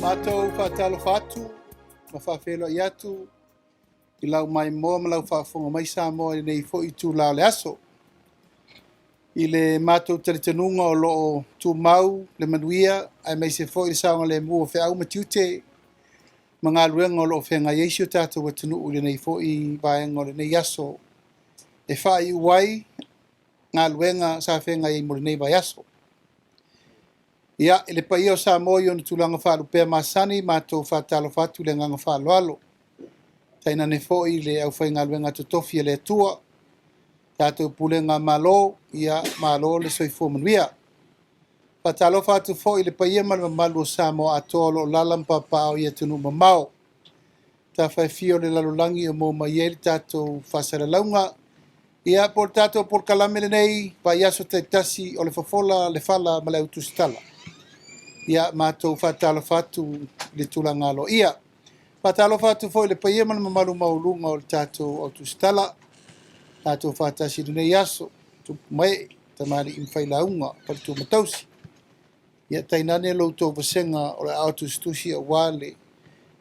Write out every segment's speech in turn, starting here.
Matou faatalofa atu ma faafeiloai atu i lau maimoa ma lau faafofoga mai Samoa i lenei foi itula o le aso. I le matou talitonuga o lo o tumau le manuia aemaise foi le saogalemu o feau ma tiute ma galuega o lo o feagai ai si o tatou atunuu i lenei foi vaega o lenei aso e faaiu ai galuega sa feagai ai mo lenei vaiaso. Ia, i le paia o Samoa i ona tulaga faalupea masani, matou faatalofa atu i le agaga faaaloalo, tainane foi le aufaigaluega totofi a le Atua, tatou pulega Malo, ia malo le soifua manuia. Faatalofa atu foi i le paia ma le mamalu o Samoa atoa o lo o alaala ma papaaao i atunuu mamao, tafa e fia o le lalolagi o maua mai ai le tatou faasalalauga, ia po o le tatou polokalame lenei vaiaso taitasi o le Fofola, le Fala ma le Autusitala. Ia matou faatalofa atu i le tulaga aloaia. Faatalofa atu foi i le paia ma le mamalu maualuga o le tatou Autusitala, tatou faatasi i lenei aso, tupu ma ee, tamalii ma failauga, faletua ma tausi. Ia tainane lo outou vasega o le aao tusitusi aua le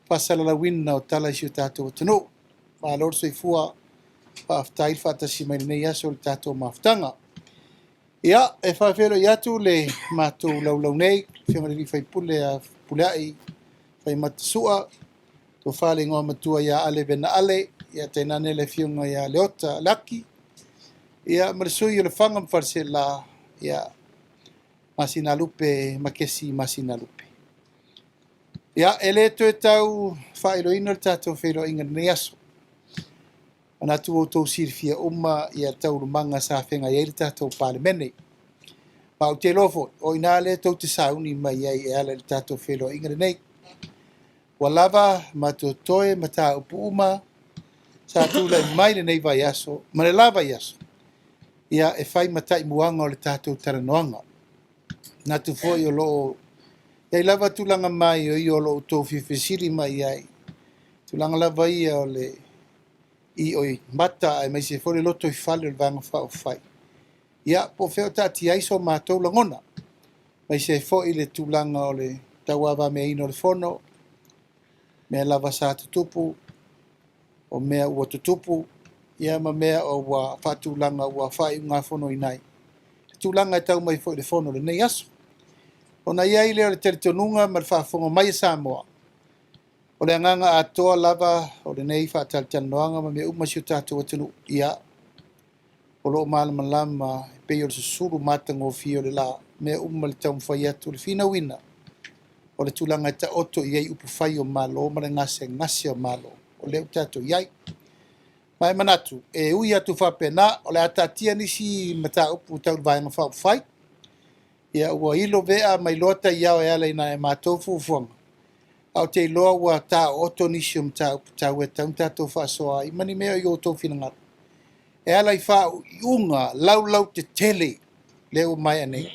faasalalauina o tala i si o tatou atunuu. Malo le soifua, faafetai le faatasi mai i lenei aso i le tatou mafutaga. Ia, e faafeiloai atu le matou laulau nei, le Afioga i le sui usufono ia Fepuleai Faimata Sua, tofa le Igoamatua ia Ale Vena Ale, ia tainane le Afioga ia Leota Laki, ia ma le sui usufono o Lefaga ma Faleaseela, ia Masinalupe Makesi Masinalupe. Ia, e le toe tau faailoaina le tatou feiloaiga i lenei aso. Manatu ua outou silafia uma ia taualumaga sa feagai ai le tatou Palemene. Ma ou te iloa foi, o i ina lea tou te sauni mai ai e ala i le tatou feiloaiga lenei. Ua lava ma totoe mataupu uma sa tulai mai lenei vaiaso ma le la vaiaso, ia e fai ma taimuaga o le tatou talanoaga. Manatu foi o lo o i ai lava tulaga maioio o lo o outou fia fesili mai ai, tulaga lava ia o le ioimata aemaise foi le lotoifale o le Vaega Faaupufai. Ia, po o fea o taatia ai so matou lagona, aemaise ai foi le tulaga o le tauavameaina o le Fono, mea lava sa tutupu, o mea ua tutupu, ia ma mea ua faatulaga ua faaiugafonoina ai, le tulaga e tau mai foi i le Fono i lenei aso. Ona i ai lea o le talitonuga ma le faafofoga mai a Samoa, o le agaga atoa lava o lenei faatalatalanoaga ma mea uma i si o tatou atunuu, ia, o lo o malamalama e pei o le susulu matagofie o le la, mea uma le taumafai atu o le finauina o le tulaga e taoto i ai upufai o Malo ma le gasegase o Malo, o lea ua tatou i ai. Ma e manatu, e ui atu faapena, o le a taatia nisi mataupu tau le Vaega Faaupufai, ia ua ilo vea ma iloa taiao e ala i nai a matou fuafuaga, ae ou te iloa ua taooto nisi o mataupu taua e tatau ona tatou faasoa ai ma ni mea i o outou finagalo e ala i faaiuga laulautetele lea ua maea nei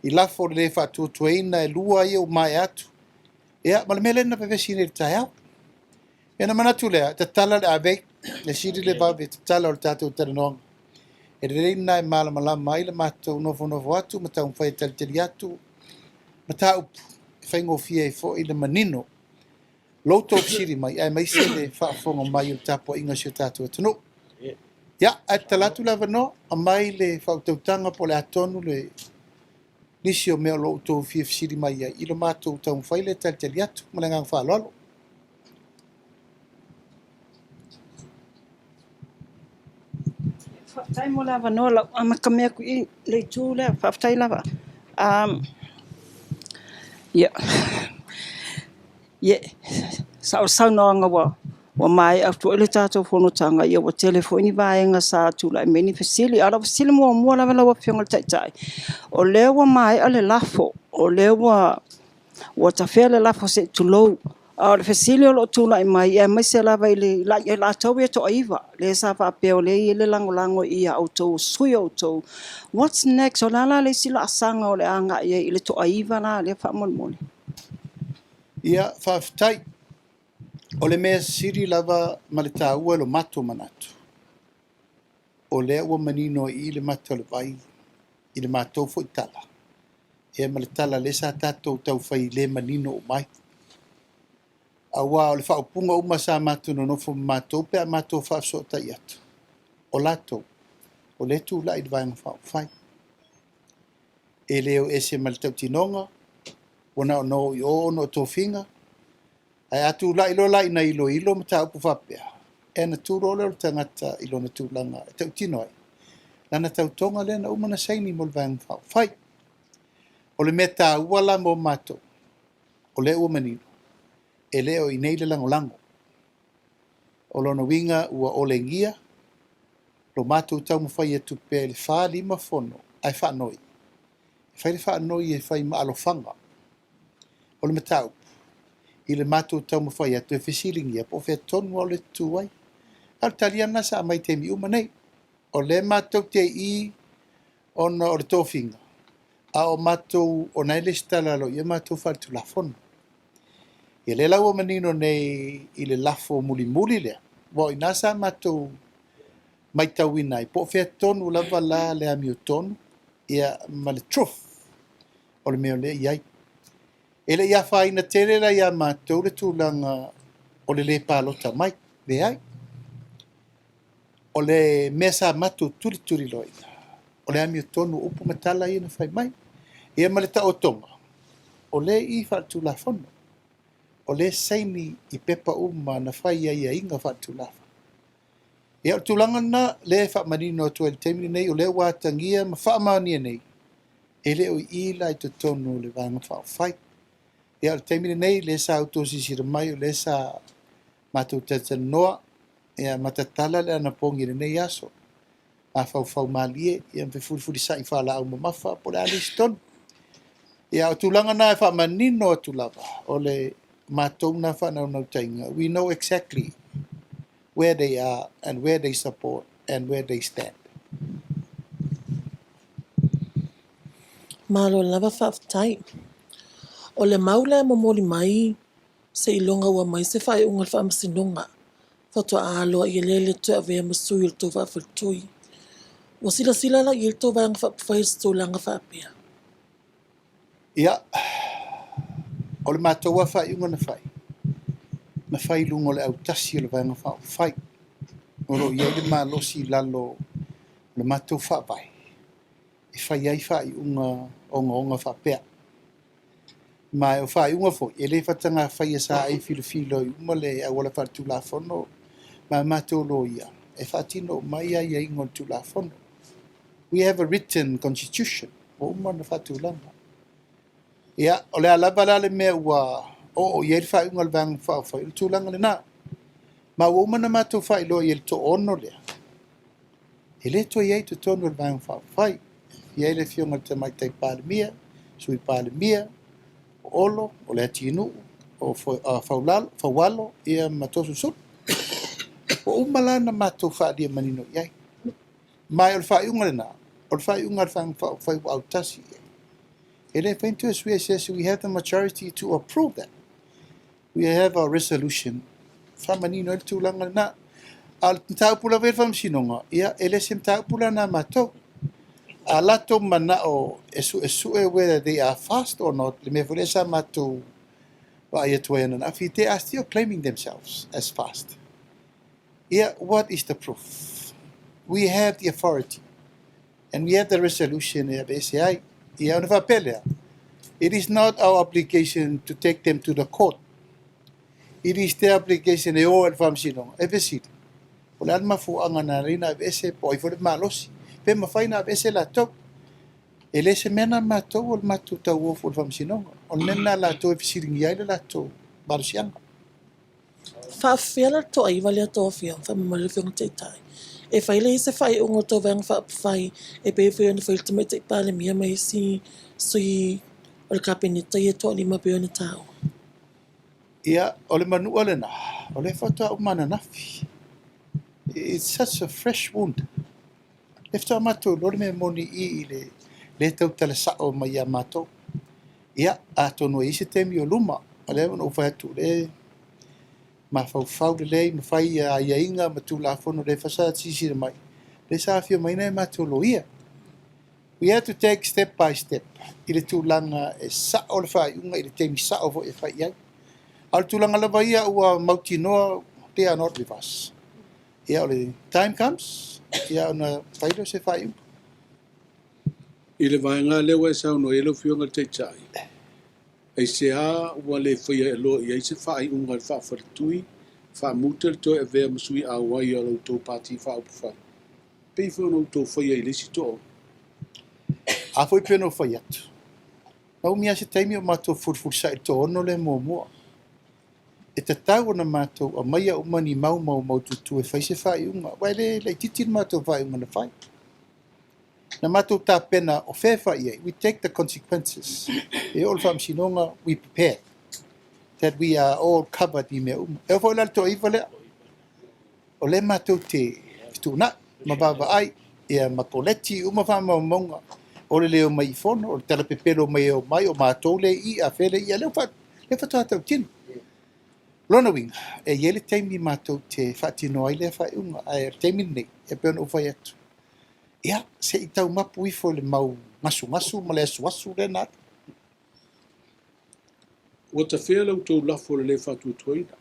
i lafo o le le faatuatuaina e lua ia ua maea atu, ia ma le mea lea na vevesi nei i le taeao. Ia ona manatu lea, e tatala le avei, e sili le vave tatala o le tatou talanoaga. E lelei lena e malamalama ai le matou nofonofo atu ma taumafai e talitali atu mataupu e faigofie ai foi le manino lo outou fesili mai aemaise le faafofoga mai o le tapuaiga a si o tatou atunuu. Ia, ae tatala atu le avanoa, aumai le faautautaga po o le a tonu le nisi o mea o lo o outou fia fesili mai ai i le matou taumafai lea e talitali atu. Ma le agaga faaaloalo. Faafetai mo le avanoa, o le a ou amatamea atu i le itu lea. Faafetai lava. Ia, sao le saunoaga ua maea foi le tatou fonotaga, ua tele foi ni vaega sa tulai mai ai ni fesili. A o lau fesili muamua lava lau Afioga i le Taitai, o lea ua maea le lafo, o lea ua tafea le lafo se i tulou. A o le fesili o lo o tulai mai aemaise lava ia i latou ia e toa-9 lea sa faapea o lea e i ai le lagolago ia outou o sui usufono o outou, what's next? O le a la le isi laasaga o le a agai i ai i le toa-9 la lea faamolemole? Ia, faafetai. O le mea sili lava ma le taua i lo matou manatu, o lea ua manino i i le mata o le vai i le matou foi tala. Ia ma le tala lea sa tatou taufai le manino uma ai. Aua o le faaupuga uma sa matou nonofo ma matou pe a matou faafesootai atu, o latou, o lea e tulai i le Vaega Faaupufai. E le o ese ma le tautinoga, ua na ona o i o ona o tofiga, ae a tulai loa la ina iloilo mataupu faapea, e na tu loa lea o le tagata i lona tulaga e tautino ai, lana tautoga lea na uma ona saini mo le Vaega Faaupufai. O le mea taua la mo matou, o lea ua manino, e le o i inei le lagolago. O lona uiga ua olegia lo matou taumafai atu pea i le 4, 5 fono ae faanoi. E fai le faanoi e fai ma alofaga. O le mataupu, i le matou taumafai atu e fesiligia po o fea tonu o le tu ai. A o le tali lava lena sa aumai i taimi uma nei. O lea matou te i ona o le tofiga, a o matou o na e resitala loa ia matou faaletulafono. Ia lea la ua manino nei i le lafo mulimuli lea, aua o i ina sa matou matauina ai, po o fea tonu lava la le amiotonu ia ma le truth o le mea o lea e i ai. E le i afaina tele la ia matou le tulaga o le lē palota mai, leai. O le mea sa matou tulituliloaina, o le amiotonu o upu ma tala ia na fai mai. Ia ma le taotoga, o lea e i i faaletulafono, o lea e saini i pepa uma na fai i aiaiga faaletulafono. Ia o le tulaga lena lea e faamanino atu ai i le taimi lenei, o lea ua atagia ma faamaonia nei, e le o i i la i totonu o le Vaega Faaupufai. Ia o le taimi lenei, lea sa outou silasila mai o lea sa matou talatalanoa, ia ma tatala le anapogi i lenei aso, mafaufau malie ia ma fefulifulisai faalaau mamafa po o le a le isi tonu. Ia o tulaga na e faamanino atu lava, o le matou na faanaunautaiga, we know exactly where they are and where they support and where they stand. Malo lava faafetai. O le mau lea e momoli mai seiloga ua aumai se faaiuga a le Faamasinoga faatoa aloaia lea le toe avea ma sui o le tou faafaletui. Ua silasila la i ai le tou Vaega Faaupufai i se tulaga faapea? Ia, o le matou lava faaiuga na fai, na fai i luga o le autasi o le Vaega Faaupufai. O lo o i ai le malosi i lalo o le matou faavae e fai ai faaiuga ogaoga faapea. Ma o faaiuga foi, e le faataga faia sa e filofilo ai uma le auala faaletulafono ma matou loia e faatino uma ai aiaiga o le Tulafono. We have a written constitution ua uma ona faatulaga. Ia, o le a lava la le mea ua oo i ai le faaiuga a le Vaega Faaupufai, o le tulaga lena. Ma ua uma ona matou faailoa i ai i le toaono lea, e le toe i ai i totonu o le Vaega Faaupufai. E i ai le Afioga i le Tamaitai Palemia, Sui Palemia, o Olo, o Leatinuu, o Faualo ia ma Toeolesulusulu. Ua uma la ona matou faaalia manino i ai. Ma o le faaiuga lena, o le faaiuga a le Vaega Faaupufai ua autasi i ai. E le mafai ona toe suia e se isi, we have the majority to approve that. We have a resolution faamanino ai le tulaga lena. A o le mataupu lava i le Faamasinoga, ia e le se mataupu la na matou. A latou manao e suesue whether they are fast or not, le mea foi lea sa matou vaai atu ai ananafi, they are still claiming themselves as fast. Yeah, what is the proof? We have the authority and we have the resolution e aveese ai. Ia ona faapea lea, it is not our obligation to take them to the court. It is their obligation e o i le Faamasinoga e fesili. O le a le mafuaaga na ala ai ona aveese po o ai foi le malosi. Pe mafai ona aveese latou. E le se mea na matou o le matou tauofo i le Faamasinoga. O le mea lena latou e fesiligia ai le latou malosiaga. Faafefea la le toaiva lea tou afioga, faamamalu le Afioga i le Taitai. E fai lea i se faaiuga o le tou Vaega Faaupufai e pei foi ona fai le Tamaitai Palemia ma isi sui o le Kapeneta ia e toalima pei ona taua. Ia, o le manua lena, o lea faatoa uma ananafi. It's such a fresh wound. E faatoa matou iloa le mea moni i i le le tautala sao mai ia matou. Ia, atonu e i ai se taimi o luma, o lea na ou fai atu, le mafaufau lelei ma fai aiaiga ma Tulafono le sa silasila mai, lea sa afio mai nai a matou loia. We had to take step by step i le tulaga e sao le faaiuga i le taimi sao foi e fai i ai. A o le tulaga lava ia ua mautinoa they are not with us. Ia o le time comes, ia ona fai lea o se faaiuga. I le vaega lea ua e saunoa i ai lau Afioga i le Taitai, aisea ua le faia loa i ai se faaiuga a le faafaletui faamuta le toe avea ma sui auai o la outou Pati Faaupufai, pei foi ona outou faia i le isi toa? A foi pei ona ou fai atu, na umi lava se taimi o matou fefulifulisai i le toaono lea muamua. E tatau ona matou aumaia uma ni mau maumaututu e fai se faaiuga, aua e le laitiiti le matou faaiuga na fai. Na matou tapena o fea e fai i ai, we take the consequences. E oo i le faamasinoga, we prepare that we are all covered i mea uma. E oo foi la i le toaiva lea, o lea matou te fetuunai ma vaavaai ia ma koleti uma faamaumauga o le le omai i fono, o le talapepelo mai e omai, o matou le i, a fea le i, a lea faatoa tautino. Lona uiga, e i ai le taimi matou te faatino ai lea faaiuga, ae o le taimi lenei, e pei ona ou fai atu, ia, se i taumapu ifo i le mau gasugasu ma le asuasu lea na alu. Ua tafea la outou lafo o le lē faatuatuaina,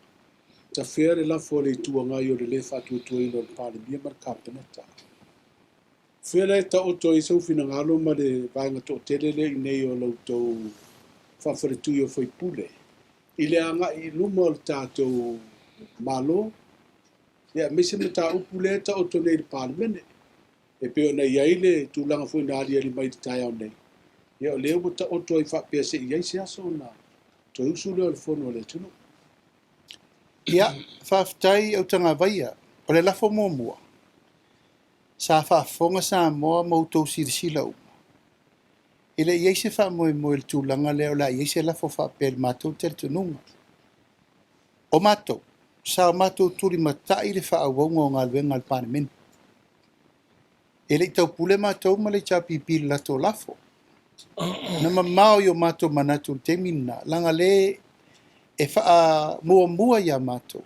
tafea le lafo a le Itu Agai o le lē faatuatuaina o le Palemia ma le Kapeneta. Fea la e taoto ai sou finagalo ma le vaega toatele lea i inei o la outou faafaletui o faipule i le agai i luma o le tatou Malo, ia aemaise mataupu lea e taoto nei i le Palemene, e pei ona i ai le tulaga foi na aliali mai i le taeao nei, ia o lea ua taoto ai faapea se i i ai se aso ona toe usu lea o le fono a le atunuu? Ia, faafetai Autagavaia. O le lafo muamua, sa faafofoga Samoa ma outou silasila uma, e le i i ai se faamoemoe i le tulaga lea o le a i ai se lafo faapea i le matou talitonuga. O matou, sa o matou tulimatai le faaauauga o galuega a le Palemene. E le i taupule matou ma le HRPP i le latou lafo. Na mamao i o matou manatu i le taimi lena, leaga le e faamuamua ia matou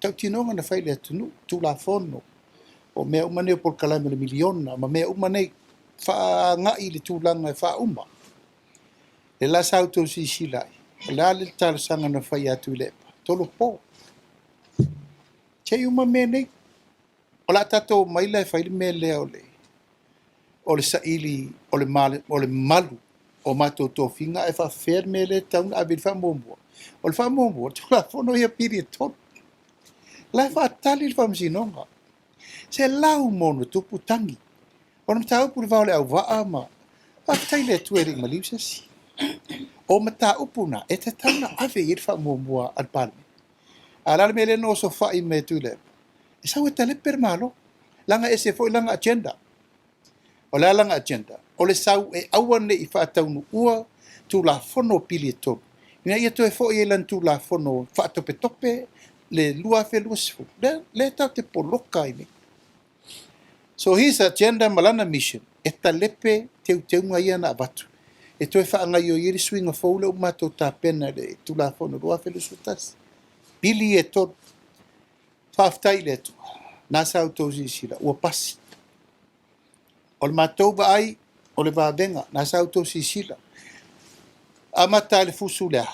tautinoga na fai i le atunuu, Tulafono, o mea uma nei o polokalame o le miliona ma mea uma nei, faaagai i le tulaga e faauma. Le la sa outou silasila ai, o le a le talosaga na fai atu i le tolopo. Se i uma mea nei. O le a tatou omai la e fai le mea lea o le saili o le malu o matou tofiga, ae faafefea le mea lea e tatau ona ave i le faamuamua. O le faamuamua, o le Tulafono ia pili e tolu. La e faatali le faamasinoga. 100+ tagi. O le mataupu i le va o le auvaa ma faafetai le Atua e le i maliu se isi. O mataupu na, e tatau ona ave i ai le faamuamua a le Palemene. A o le a le mea lea na osofai mai e Tuilaepa? E sau e talepe le Malo, leaga e ese foi lana agenda. O le a lana agenda? O le sau e aua ne i faataunuua Tulafono o pili e tolu, ina ia toe foi ai lana Tulafono faatopetope le 2020, lea, lea tatou te poloka ai nei. So his agenda ma lana mission, e talepe teuteuga ia na avatu, e toe faagaioi ai le suiga fou lea ua matou tapena i le Tulafono 2021. Pili e tolu. Faafetai i le Atua, na sa outou silasila, ua pasi. O le matou vaai, o le vavega, na sa outou silasila. Amata i le fusu le a?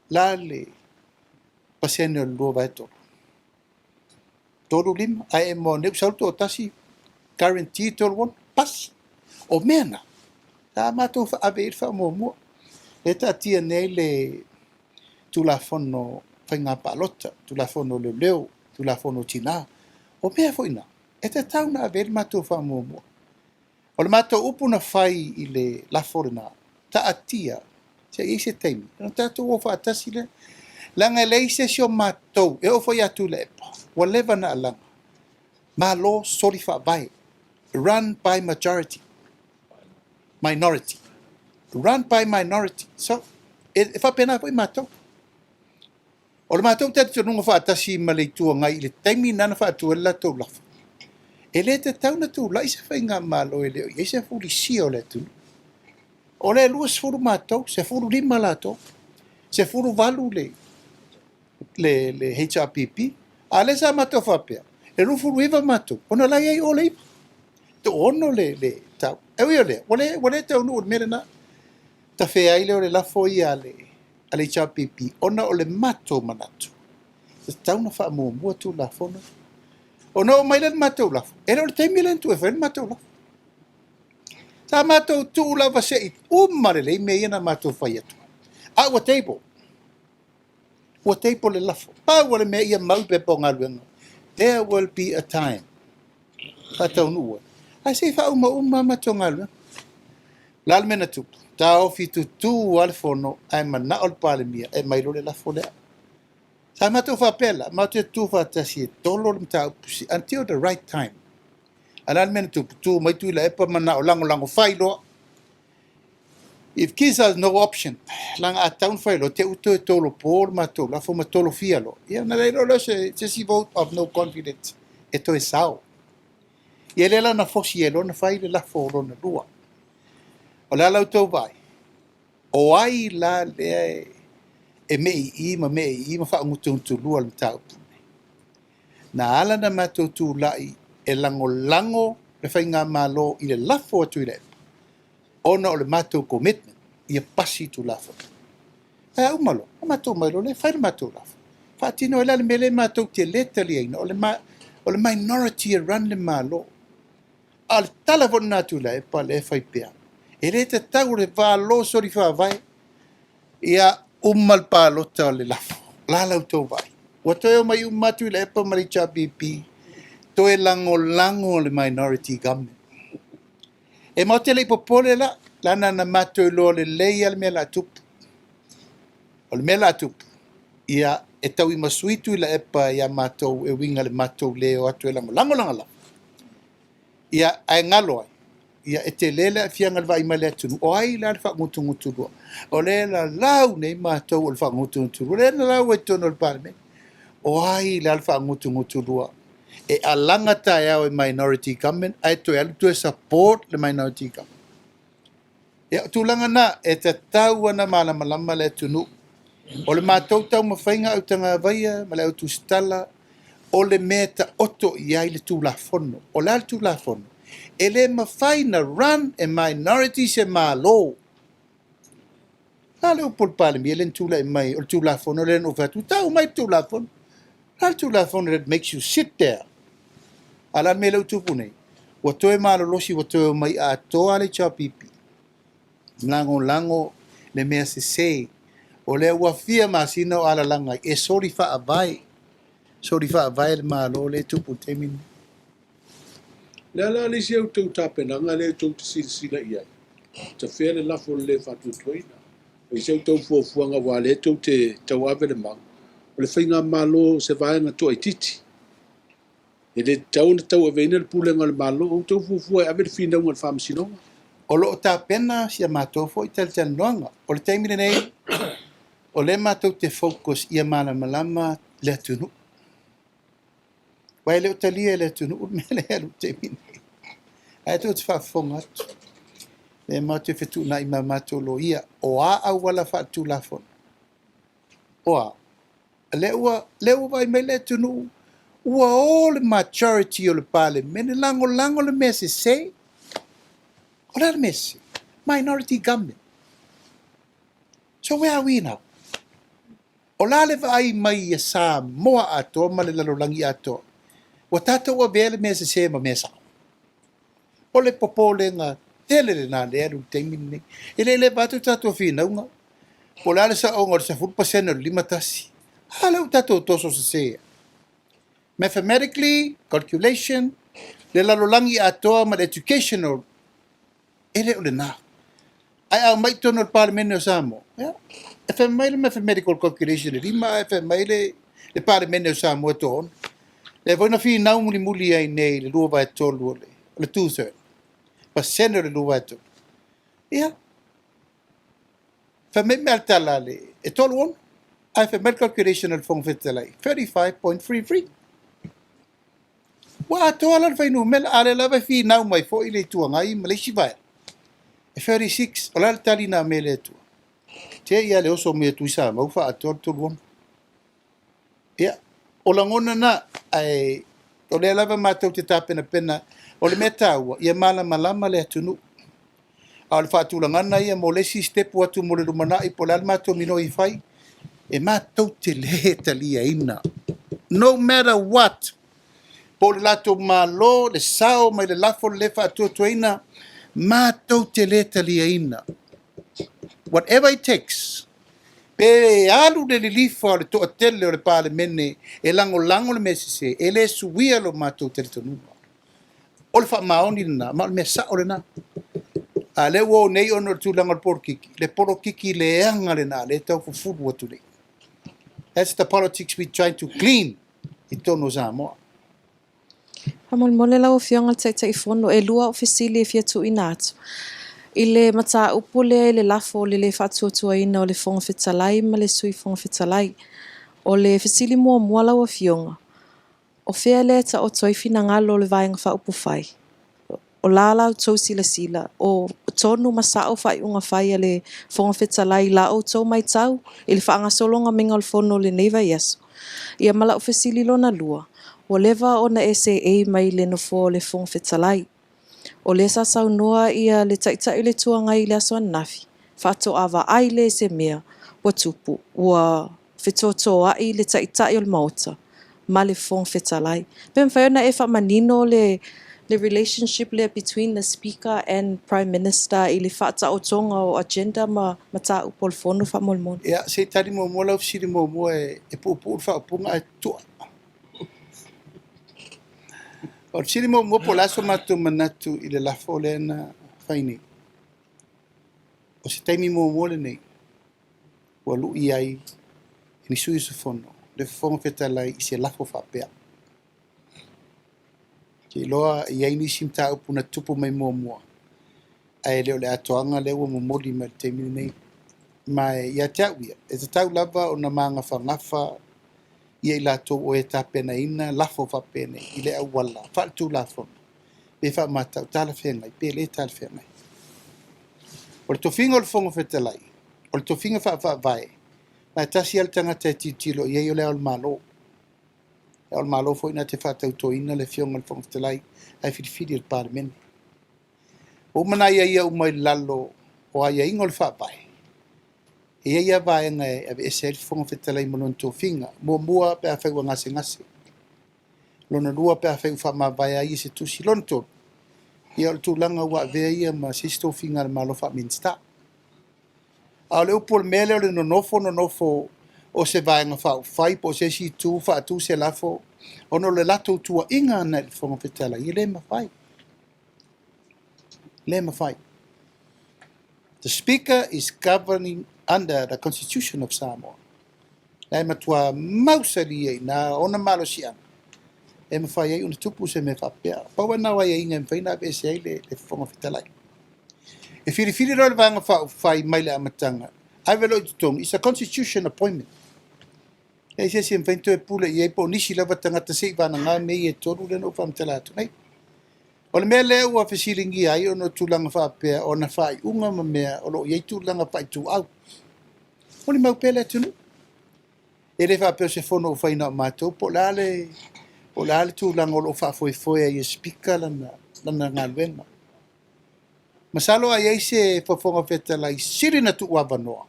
La le pasene o le 2/3. 3 5, ae e moa nei ua sau le toatasi, guarantee 36, pasi. O mea na, sa matou ave i ai le faamuamua. E taatia nei le Tulafono Faiga Palota, Tulafono Leoleo, Tulafono Tina. O mea foi na, e tatau ona ave i ai le matou faamuamua. O le matou upu na fai i le lafo lena, taatia, se i ai se taimi, ona tatou o faatasi lea. Leaga e leai se isi o matou, e oo foi ia Tuilaepa, ua leva na alaga, Malo soli faavae, run by majority, minority, run by minority. So, e faapena foi matou. O le matou talitonuga faatasi ma le Itu Agai i le taimi na faatu ai le latou lafo, e le tatau ona tulai se faigamalo e le o i ai se fulisia o le atunuu. O le 20 matou, 15 latou, 18 le HRPP. A lea sa matou faapea, e 29 matou, ona o la e i ai o le 9. toaono le le tau. E ui o lea, ua le ua le taunuu i le mea lena. Tafea ai lea o le lafo ia a le a le HRPP ona o le matou manatu, e tatau ona faamuamua Tulafono. Ona oo mai lea i le matou lafo, e le o le taimi lea na tuu e fai ai le matou lafo. Sa matou tuu lava se i uma lelei mea ia na matou fai atu ai, a ua table. Ua table le lafo. Pau o le mea ia mau i pepa o galuega, there will be a time faataunuu ai. Ae se i faaumauma a matou galuega. O le a le mea na tupu? Taofi tutu lava le fono ae manao le Palemia e aumai loa le lafo lea. Sa matou faapea la, matou te tutu faatasi e tolo le mataupu until the right time. A o le a le mea na tupu? Tu mai Tuilaepa manao lagolago fai loa. It gives us no option. Leaga a tatau ona fai loa, te i ua toe tolopo le matou lafo ma tolofia loa. Ia ona leai loa lea o se isi vote of no confidence e toe sao. Ia lea la na fosi ai loa ona fai le lafo lona lua. O le a la outou vaai? O ai la lea e meii ma meii ma faagutugutulua le mataupu lenei? Na ala ona matou tulai e lagolago le faigamalo i le lafo a Tuilaepa ona o le matou commitment ia pasi Tulafono. Ae a uma loa, ona matou omai loa lea fai le matou lafo. Faatino ai la le mea lea matou te le taliaina, o le minority e run le Malo. A o le tala foi lena a Tuilaepa lea e fai pea, e le tatau o le valo soli faavae ia uma le palota o le lafo. O le a la outou vaai? Ua toe omai uma lava Tuilaepa ma le HRPP toe lagolago le minority government. E matou te le i popole la, leaga na matou iloa lelei lava le mea o le a tupu. O le mea o le a tupu, ia e tauimasui Tuilaepa ia matou e uiga i le matou le o atu e lagolago lana lafo. Ia, ae galo ai, ia e tele le aafiaga o le vaai mai a le atunuu, o ai la le faagutugutulua? O lea e lalau nei matou o le faagutugutulua, lea na lau ai i totonu o le Palemene. O ai la le faagutugutulua? E alaga taeao e minority government ae toe alu toe support le minority government. Ia, o tulaga na, e tatau ona malamalama le atunuu. O le matou taumafaiga autagavaia ma le autusitala, o le mea e taoto i ai le Tulafono. O le a le Tulafono? E le mafai ona run e minority se Malo. O le a le upu a le Palemia lea na tulai mai, o le Tulafono lea na ou fai atu, tau mai le Tulafono. O le a le Tulafono that makes you sit there? A o le a le mea lea ua tupu nei? Ua toe malolosi, ua toe omai atoa le HRPP. Lagolago le mea sese. O lea ua fia masina o alalaga ai, e soli faavae. Soli faavae le Malo lea e tupu i le taimi lenei. O le a la le isi a outou tapenaga lea tou te silasila i ai? Tafea le lafo o le lē faatuatuaina. O isi a outou fuafuaga aua o lea tou te tauave le mau, o le faigamalo o se vaega toaitiiti. E le tatau ona tauaveina le pulega o le Malo. O outou fuafua e ave le finauga i le Faamasinoga. O lo o tapena si a matou foi talatalanoaga. O le taimi lenei, o lea matou te focus ia malamalama le atunuu. Aua e le o talia e le atunuu le mea lea e alu i le taimi lenei. Ae tou te faafofoga atu, lea matou te fetuunai ma matou loia, o a auala faaletulafono? O a? Lea ua, lea ua vaai mai le atunuu, ua o le majority o le Palemene lagolago le mea sese. O le a le mea sese? Minority government. So where are we now? O le a le vaai mai ia Samoa atoa ma le lalolagi atoa? Ua tatou avea le mea sese ma mea sao. O le popolega tele lena lea e alu i le taimi lenei. E le leva atu tatou finauga, po o le a le saoga o le 10% o le 51. A lea ua tatou toso sese ai. Mathematically, calculation, le lalolagi atoa ma le educational, e le o lena. Ae a omai i totonu o le Palemene o Samoa, ia, e fai mai le mathematical calculation e 5 ae fai mai le Palemene o Samoa e toaono. Lea foi na finau mulimuli ai nei i le 2/3 o le 2/3, pasene o le 2/3. Ia, fai mai mea le tala le, e 36, ae fai mai le calculation a le Fofoga Fetalai, 35.33. Ua atoa la le fuainumera, a o lea lava e finau mai foi le Itu Agai ma le isi vaega. E 36, o le a le tali na aumai e le Atua? Te i lava le oso mai a Tuisamau faaatoa le 36. Ia, o lagona na, ae o lea lava matou te tapenapena O le mea taua, ia malamalama le atunuu. A o le faatulagaga ia mo le isi sitepu atu mo le lumanai po o le a le matou minoi e fai, e matou te le taliaina. No matter what, po o le latou Malo, le sao mai le lafo le le faatuatuaina, matou te le taliaina. Whatever it takes, pe alu le lilifa o le toatele o le Palemene e lagolago le mea sese, e le suia lo matou talitonuga. O le faamaoni lena, ma o le mea sao lena. A o lea ua o nei ona o le tulaga o le polokiki, le polokiki leaga lena lea e tau fufulu atu nei. That's the politics we trying to clean i totonu o Samoa. Faamolemole lau Afioga i le Taitaifono, e lua au fesili e fia tuuina atu. I le mataupu lea i le lafo o le le faatuatuaina o le Fofoga Fetalai ma le Sui Fofoga Fetalai. O le fesili muamua lau Afioga, o fea lea e taoto ai finagalo o le Vaega Faaupufai? O la la outou silasila, o tonu ma sao faaiuga fai a le Fofoga Fetalai i la outou matau i le faagasologa maiga o le Fono i lenei vaiaso? Ia ma lau fesili lona lua, ua leva ona e seei mai le Nofoa o le Fofoga Fetalai. O lea sa saunoa ia le Taitai o le Itu Agai i le aso ananafi, faatoa vaai lea i se mea ua tupu, ua fetotoai le Taitai o le Maota ma le Fofoga Fetalai. Pe mafai ona e faamanino le le relationship lea between the Speaker and Prime Minister i le faataotoga o agenda ma mataupu o le Fono faamolemole. Ia, se i tali muamua lau fesili muamua e puupuu le faaupuga ae toa. O le fesili muamua po o le a so matou manatu i le lafo lea na fai nei. O se taimi muamua lenei ua lui ai e ni sui usufono le Fofoga Fetalai i se lafo faapea. Ou te iloa e i ai nisi mataupu na tupu mai muamua, ae le o le atoaga lea ua momoli mai i le taimi lenei. Ma ia te au ia, e tatau lava ona magafagafa ia i latou o e tapenaina lafo faapenei i le auala faaletulafono pe faamatau talafeagai pe le talafeagai. O le tofiga o le Fofoga Fetalai, o le tofiga faa-Faavae, ma e tasi lava le tagata e tilotilo i ai o Le Ao o le Malo. Le Ao o le Malo foi na te faatautoina le Afioga i le Fofoga Fetalai ae filifili e le Palemene. Ua uma ona aiaia uma i lalo o aiaiga o le Faavae, e i ai lava vaega e aveese ai le Fofoga Fetalai ma lona tofiga. Muamua, pe afai ua gasegase. Lona lua, pe afai ua faamavae ai i se tusi. Lona tolu, ia o le tulaga ua avea ia ma se isi tofiga a le Malo faa-Minisita. A o le upu o le mea lea o le nonofo nonofo o se Vaega Faaupufai po o se isi itu faatu se lafo ona o le latou tuuaiga lena i le Fofoga Fetalai, e le mafai. Le mafai. The Speaker is governing under the Constitution of Samoa. La e matua mausali ai i ina ona malosiaga e mafai ai ona tupu se mea faapea. Pau lena o aiaiga e mafai ona aveese ai le Fofoga Fetalai. E filifili loa le Vaega Faaupufai mai le amataga, ave loa i totonu, it's a constitution appointment. E leai se isi e mafai ona toe pule i ai po o nisi lava tagata se i vagana mea ia e tolu lea na ou faamatala atu nei. O le mea lea ua fesiligia ai ona o tulaga faapea o ana faaiuga ma mea o lo o i ai tulaga faaituau. Molimau pea le atunuu. E le faapea o se fono ua fai na o matou po o le a le, po o le a le tulaga o lo o faafoefoe ai e Speaker lana galuega. Masalo a i ai se Fofoga Fetalai sili na tuuavanoa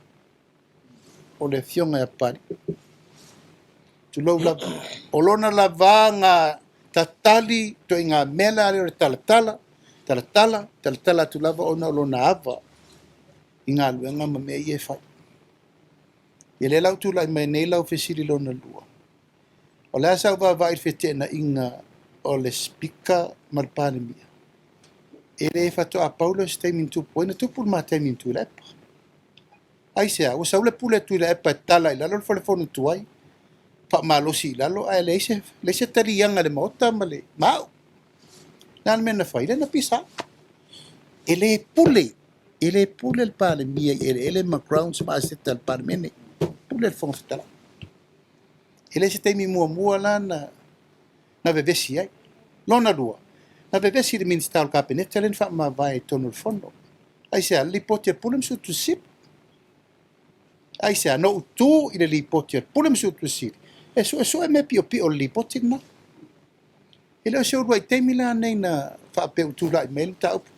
o le Afioga ia Papalii. Tulou lava. O lona lava tatali ituaiga mea la lea o le talatala, talatala, talatala atu lava ona o lona ava i galuega ma mea ia e fai. Ia lea la ua tulai mai nei lau fesili lona lua. O le a sau vaavaai i le feteenaiga o le Speaker ma le Palemia? E le faatoa pau lea o se taimi na tupu ai, na tupu le ma taimi ma Tuilaepa. Aisea? Ua sau le pule a Tuilaepa e tala i lalo le falefono tuai, faamalosi i lalo, ae leai se, leai se taliaga i le Maota ma le ma au. Le a le mea na fai? Lea na pisa. E le pule, e le pule le Palemia i eleele ma grounds ma aseta a le Palemene. Pule le Fofoga Fetalai. E le se taimi muamua la na vevesi ai. Lona lua, na vevesi le Minisita o le Kapeneta lea na faamavae i totonu o le Fono. Aisea? Le lipoti a Pule ma Suetusi. Aisea? Na ou tu i le lipoti a Pule ma Suetusi e suesue mea piopio o le lipoti lena. E le o se uluai taimi la nei na faapea ua tulai mai le mataupu.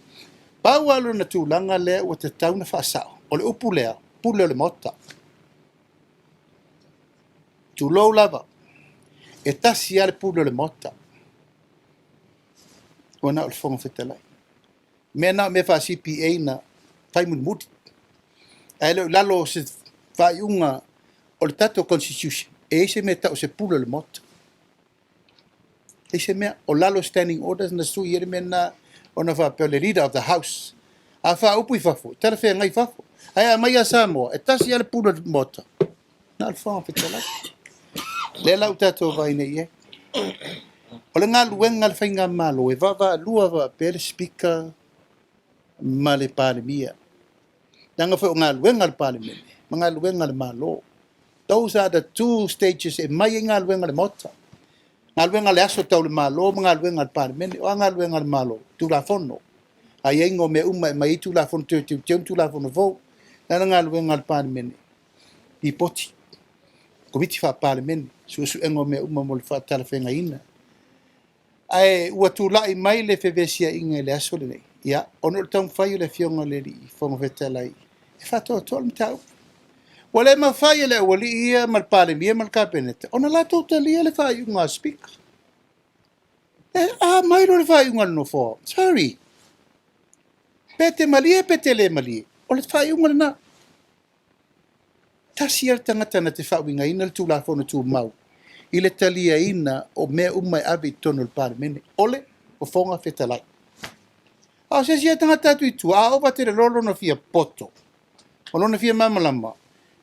Pau lava lona tulaga lea ua tatau ona faasao, o le upu lea, pule o le Maota. Tulou lava, e tasi lava le pule o le Maota, ua na o le Fofoga Fetalai. O mea na o mea faa-CPA na fai mulimuli, ae le o i lalo o se faaiuga o le tatou Constitution e i ai se mea e tau o se pule o le Maota. E leai se mea. O lalo o Standing Orders na sui ai le mea lena ona faapea o le Leader of the House. A faaupu i fafo, e talafeagai i fafo. Ae a aumai ia Samoa, e tasi lava le pule o le Maota, na o le Fofoga Fetalai. O lea la ua tatou vaai nei i ai. O le galuega a le Faigamalo, e vaavaalua faapea le Speaker ma le Palemia. Leaga foi o galuega a le Palemene ma galuega a le Malo. Those are the two stages e aumai ai galuega i le Maota. Galuega a le aso tau le Malo ma galuega a le Palemene. O a galuega a le Malo? Tulafono, aiaiga o mea uma e aumai ai Tulafono Toe Teuteu ma Tulafono fou. O le a le galuega a le Palemene? Lipoti, Komiti Faa-Palemene, suesuega o mea uma mo le faatalafeagaiina. Ae ua tulai mai le fevesiaiga i le aso lenei, ia, ona o le taumafai o le Afioga i le Fofoga Fetalai e faatoatoa le mataupu. Ua le mafai e le aualii ia ma le Palemia ma le Kapeneta ona latou talia le faaiuga a le Speaker. E a aumai loa le faaiuga a le Nofoa, sorry, pe te malie pe te le malie, o le faaiuga lena. Tasi lava le tagata na te faauigaina le Tulafono Tumau i le taliaina o mea uma e ave i totonu o le Palemene, o le Fofoga Fetalai. A o se isi lava tagata atu i tua, a ova tele loa lona fia poto ma lona fia malamalama,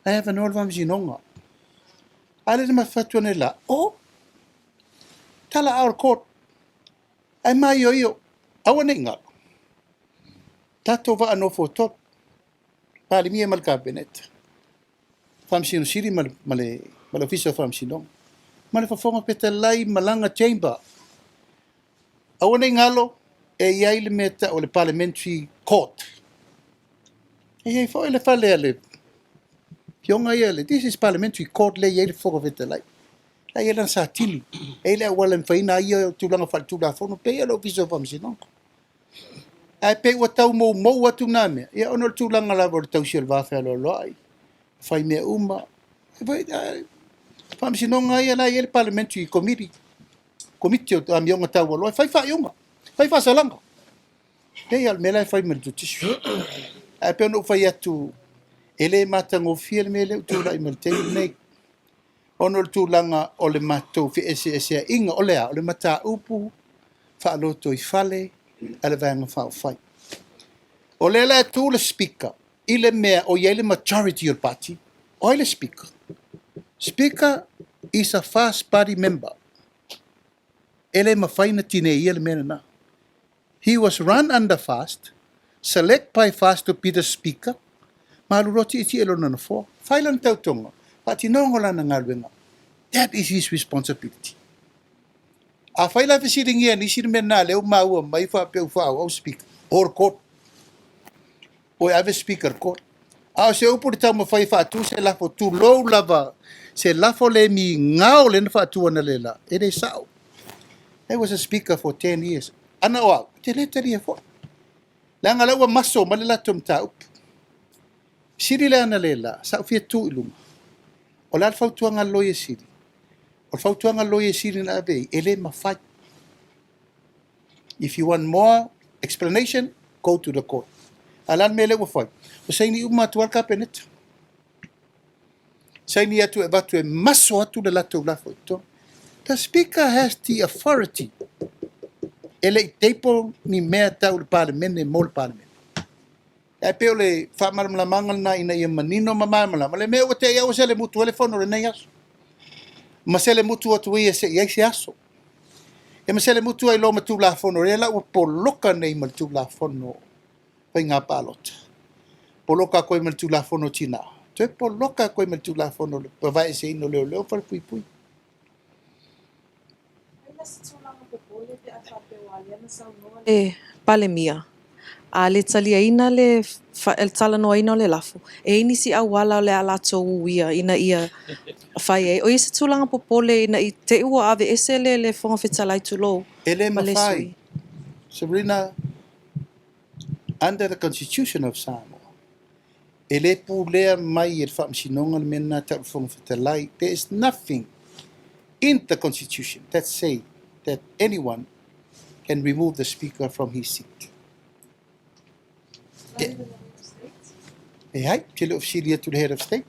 la e avanoa le Faamasinoga. A lea na matou fai atu analeila, o, tala ao le court, ae maioio, aua ne i galo, tatou vaa nofoatolu, Palemia ma le Kapeneta, Faamasino Sili ma le Ofisa o Faamasinoga, ma le Fofoga Fetalai ma lana Chamber. Aua ne i galo, e i ai le mea e tau o le Parliamentary Court. E i ai foi le fale a le afioga ia, this is Parliamentary Court lea e i ai le Fofoga Fetalai. La e i ai lana satili, e i ai le auala e mafai ona ia tulaga faaletulafono, pei lava o le Ofisa o Faamasinoga. Ae pei ua tau moumou atu na mea, ia ona o le tulaga lava o le tausi o le vafealoaloai, fai mea uma. Faamasinoga lava ia la e i ai le Parliamentary Committee, Komiti o Amioga Taualoa e fai faaiuga, fai faasalaga. Pei lava o le mea la e fai ma le Judiciary. Ae pei ona ou fai atu, e le matagofie le mea lea ua tulai mai i le taimi lenei, ona o le tulaga o le matou feeseeseaiga. O le a? O le mataupu faalotoifale a le Vaega Faaupufai. O lea la e tu le Speaker i le mea o i ai le majority o le Pati. O ai le Speaker? Speaker is a first party member. E le mafai ona tineia le mea lena. He was run under FAST, select by FAST to be the Speaker, ma alu loa tietie i lona nofoa. Fai lana tautoga, faatinoga lana galuega. That is his responsibility. Afai la e fesiligia e nisi le mea lena lea ua maua mai faapea ua faaauau Speaker, o le court. O e ave Speaker i le court. A o se upu i le taumafai e faatu se lafo, tulou lava, se lafo le migao lea na faatu analeila, e le sao. I was a Speaker for 10 years. Ana o au, ou te le talia foi. Leaga o lea ua maso mai le latou mataupu. Sili le analeila, sa ou fia tu i luga. O le a le fautuaga a le Loia Sili? O le fautuaga a le Loia Sili na ave i ai, e le mafai. If you want more explanation, go to the court. A o le a le mea lea ua fai? Ua saini uma atu lava le Kapeneta. Saini atu e avatu e maso atu le latou lafo i totonu. The Speaker has the authority. E le i table ni mea tau le Palemene mo le Palemene. Ae pei o le faamalamalamaga lena ina ia manino ma malamalama le mea ua te i au ua selemutu ai le fono i lenei aso. Ma selemutu atu ia se i ai se aso. E ma selemutu ai loa ma Tulafono, lea la ua poloka nei ma le Tulafono Faiga Palota. Poloka atu ai ma le Tulafono o Tina. Toe poloka atu ai ma le Tulafono o le Vavaeseina o Leoleo ma Falepuipui. Ai la se tulaga popole pe a faapea ua lea na saunoa le Palemia, a le taliaina le talanoaina o le lafo, e i ai nisi auala o le a latou uia ina ia fai ai. O i ai se tulaga popole ina i te i ua aveese le Fofoga Fetalai tulou E le ma le mafai. sui. Sabrina, under the Constitution of Samoa, e le pulea mai e le Faamasinoga le mea lena tau le Fofoga Fetalai. There is nothing in the Constitution that say that anyone can remove the Speaker from his seat. E ai, te le o fesili atu le Head of State.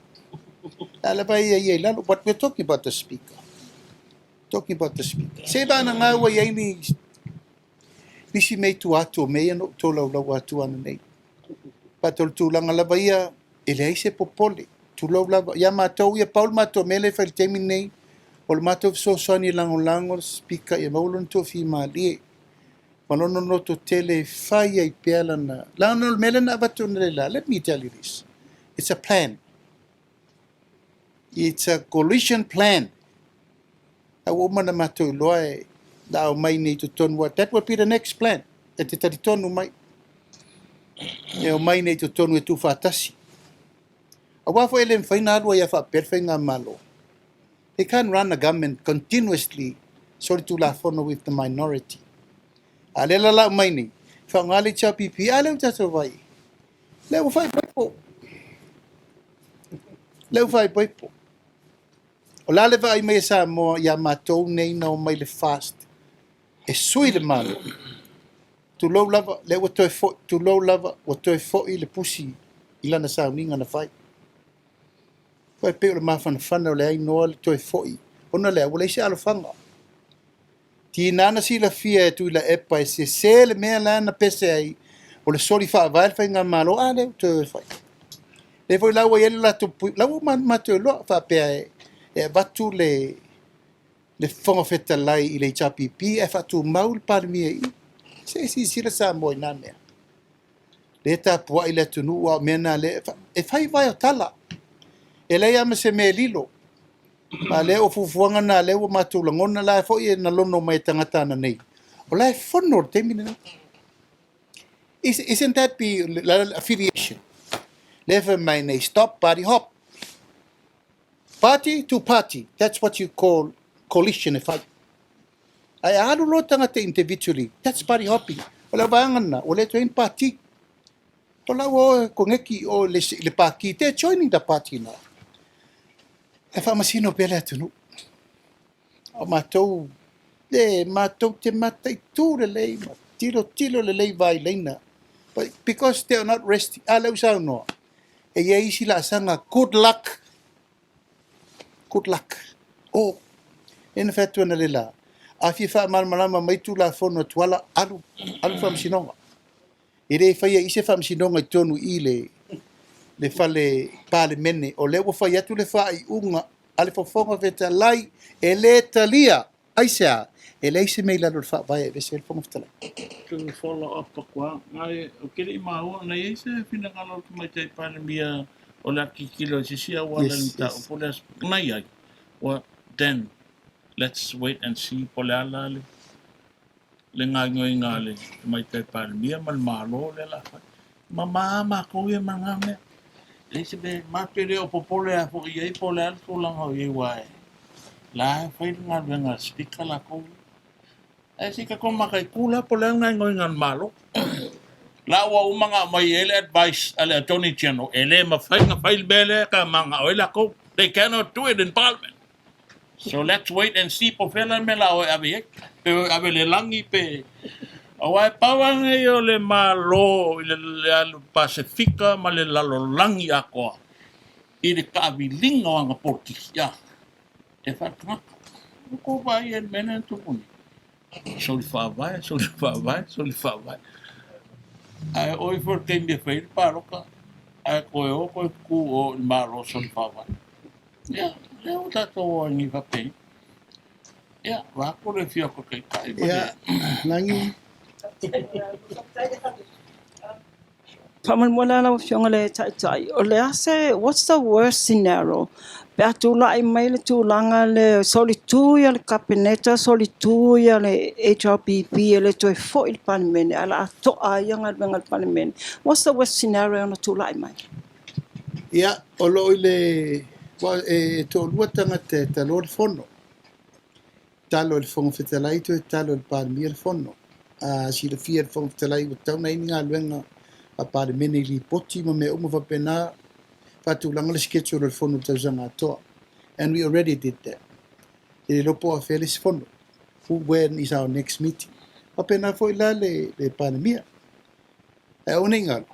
La lava ia ia i lalo, but we're talking about the Speaker. Talking about the Speaker. Se vana ngā ua iai ni nisi mea i tua atu o mea ia na ou tolaulau atu ananei. But o le tulaga lava ia, e leai se popole. Tulou lava. Ia matou ia, pau le matou mea lea e fai i le taimi lenei, o le matou fesoasoani e lagolago le Speaker ia maua lona toafimalie ma lona loto tele e fai ai pea lana, leaga o le mea lea na avatu analeila, let me tell you this, it's a plan. It's a coalition plan. A ua uma ona matou iloa e la aumai nei i totonu, what, that will be the next plan. E te talitonu mai. E omai nei i totonu e tuufaatasi. Aua foi e le mafai ona alu ai a faapea le faigamalo. They can't run a government continuously solitulafono with the minority. A lea la la aumai nei, faaaoga le HRPP, a lea ua tatou vaai. Lea ua faaipoipo. Lea ua faaipoipo. O le a le vaai mai a Samoa iā matou nei na omai le FAST e sui le Malo? Tulou lava, lea ua toe foi, tulou lava, ua toe foi le pusi i lana sauniga na fai. Aua e pei o le mafanafana o le ainoa le toe foi, ona lea ua leai se alofaga. Tiga na silafia e Tuilaepa e sese le mea la na pese ai, o le soli faavae le faigamalo, a lea ua toe fai. Lea foi la ua i ai le latou pui, la ua matou iloa faapea e avatu le le Fofoga Fetalai i le HRPP ae faatumau le Palemia i i. Se i silasila Samoa i na mea. Lea e tapuai le atunuu a o mea na lea e fai vae o tala. E leai lava ma se mea e lilo. A lea o fuafuaga na lea ua matou lagona la foi e na lono mai e tagata ananei. O la e fono le taimi lenei. Isn't that be affiliation? Lea fai mai nei, stop party hop. Party to party, that's what you call coalition e fai. Ae a alu loa tagata individually, that's party hopping. O le vaega lena, ua le toe i ai ni pati. O la ua o e koneki o le, le paki, they're joining the party now. E faamasino pea le atunuu. O matou, e matou te mataitu lelei ma tilotilo lelei vailaina. But because they are not resting, a lea ua saunoa, e i ai isi laasaga, good luck, good luck. Oh, lea na fai atu analeila, a fia faamalamalama mai Tulafono a Tuala, alu, alu faamasinoga. E le faia i se faamasinoga i totonu i le le fale Palemene, o lea ua fai atu le faaiuga a le Fofoga Fetalai e le talia. Aisea? E leai se mea i lalo o le Faavae e aveese ai le Fofoga Fetalai. To follow up aku ai, ou te le i maua, na i ai se finagalo o le Tamaitai Palemia o le a tilotilo i se isi auala i le mataupu lea, na i ai? Well, then, let's wait and see po o le a la le le gaoioiga a le Tamaitai Palemia ma le Malo lea o le a fai. Mama lava matou ia ma lena mea. E leai se mea, matou te le o popole lava foi i ai po o le a le tulaga o i ai aua o la e fai le galuega a le Speaker latou ia. Ae se i tatou mataitu la po o le a le gaoioiga a le Malo. La ua uma ona aumai i ai le advice a le Attorney General e le mafai ona fai le mea lea e mananao ai latou. They cannot do it in Parliament. So let's wait and see po o fea la le mea o le a o e ave i ai. Pe o e ave i le lagi pe... Aua e pau lava lenei o le Malo i le alu Pasefika ma le lalolagi atoa i le taaviliga o ana polokiki e faaletagata. Ua tou vaai i ai i le mea lea na tupu nei. Soli faavae, soli faavae, soli faavae. Ae oo ifo i le taimi e fai ai le palota, ae toe o toe tutu o i le Malo soli faavae. Ia, lea ua tatou o ai nei faapea. Ia, vaeatu le afio atu o Taitai ma le... Ia, Lagi. Faamolemole lava lau Afioga i le Taitai, o le a se, what's the worst scenario pe a tulai mai le tulaga lea, solitu ia le Kapeneta, solitu ia le HRPP e le toe foi i le Palemene ae o le a toa ai ia galuega a le Palemene. What's the worst scenario e ono tulai mai? Ia, o lo o i le, aua e toalua tagata e taloa le fono. Talo e le Fofoga Fetalai toe talo e le Palemia le fono. A silafia e le Fofoga Fetalai ua tatau ona i ai ni galuega a Palemene i lipoti ma mea uma faapena, faatulaga le schedule o le fono i le tausaga atoa. And we already did that. E le iloa po o afea le isi fono. When is our next meeting? Faapena foi la le, le Palemia. Ae aua ne i galo,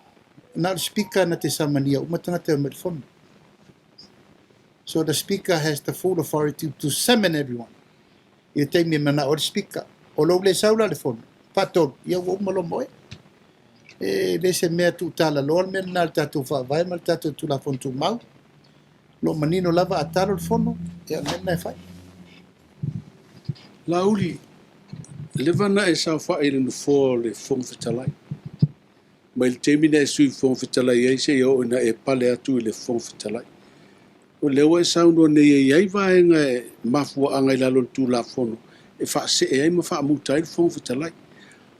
na o le Speaker na te samania uma tagata e omai i le fono. So the Speaker has the full authority to summon everyone. I le taimi e manao ai le Speaker. O lou le sau la i le fono, faatolu, ia ua uma loa ma oe. E le se mea tuutalaloa le mea lena i le tatou Faavae ma le tatou Tulafono Tumau. O lo o manino lava a talo le fono, ia o le mea lena e fai. Laauli, leva na e saofai i le nofoa o le Fofoga Fetalai. Mai le taimi na e Sui Fofoga Fetalai ai seia oo ina e pale atu i le Fofoga Fetalai. O lea ua e saunoa nei e i ai vaega e mafuaaga i lalo o le Tulafono e faasee ai ma faamuta ai le Fofoga Fetalai.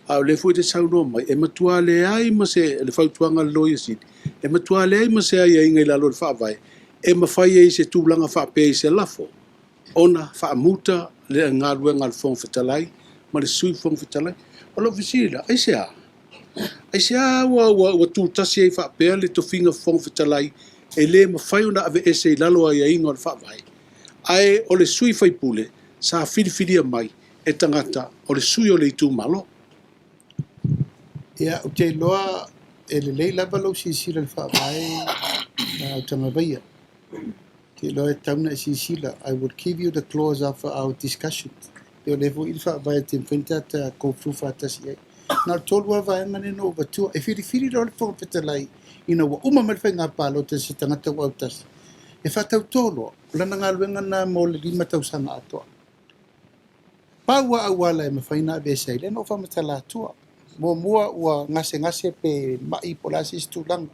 A o lea foi e te saunoa mai, e matua leai ma se, le fautuaga a le Loia Sili, e matua leai ma se aiaiga i lalo o le Faavae e mafai ai se tulaga faapea i se lafo ona faamuta le galuega a le Fofoga Fetalai ma le Sui Fofoga Fetalai. O lau fesili la, aisea? Aisea ua, ua, ua tutasi ai faapea le tofiga Fofoga Fetalai e le mafai ona aveese i lalo o aiaiga o le Faavae, ae o le sui faipule sa filifilia mai e tagata o le sui o le itumalo? Ia, ou te iloa e lelei lava lou silasila i le Faavae Autagavaia. Ou te iloa e tatau ona e silasila. I will give you the clause after our discussion. Pei o lea foi le faavae e te mafai ona tata go through faatasi ai. Na o le tolu lava vaega nei na ou avatua. E filifili loa le Fofoga Fetalai ina ua uma mai le faiga palota i se tagata ua autasi. E faatauto loa, o lana galuega lena mo le 5 tausaga atoa. Pau lava auala e mafai ona aveese ai, lea na ou faamatala atua. Muamua ua gasegase pe mai po o le a se isi tulaga.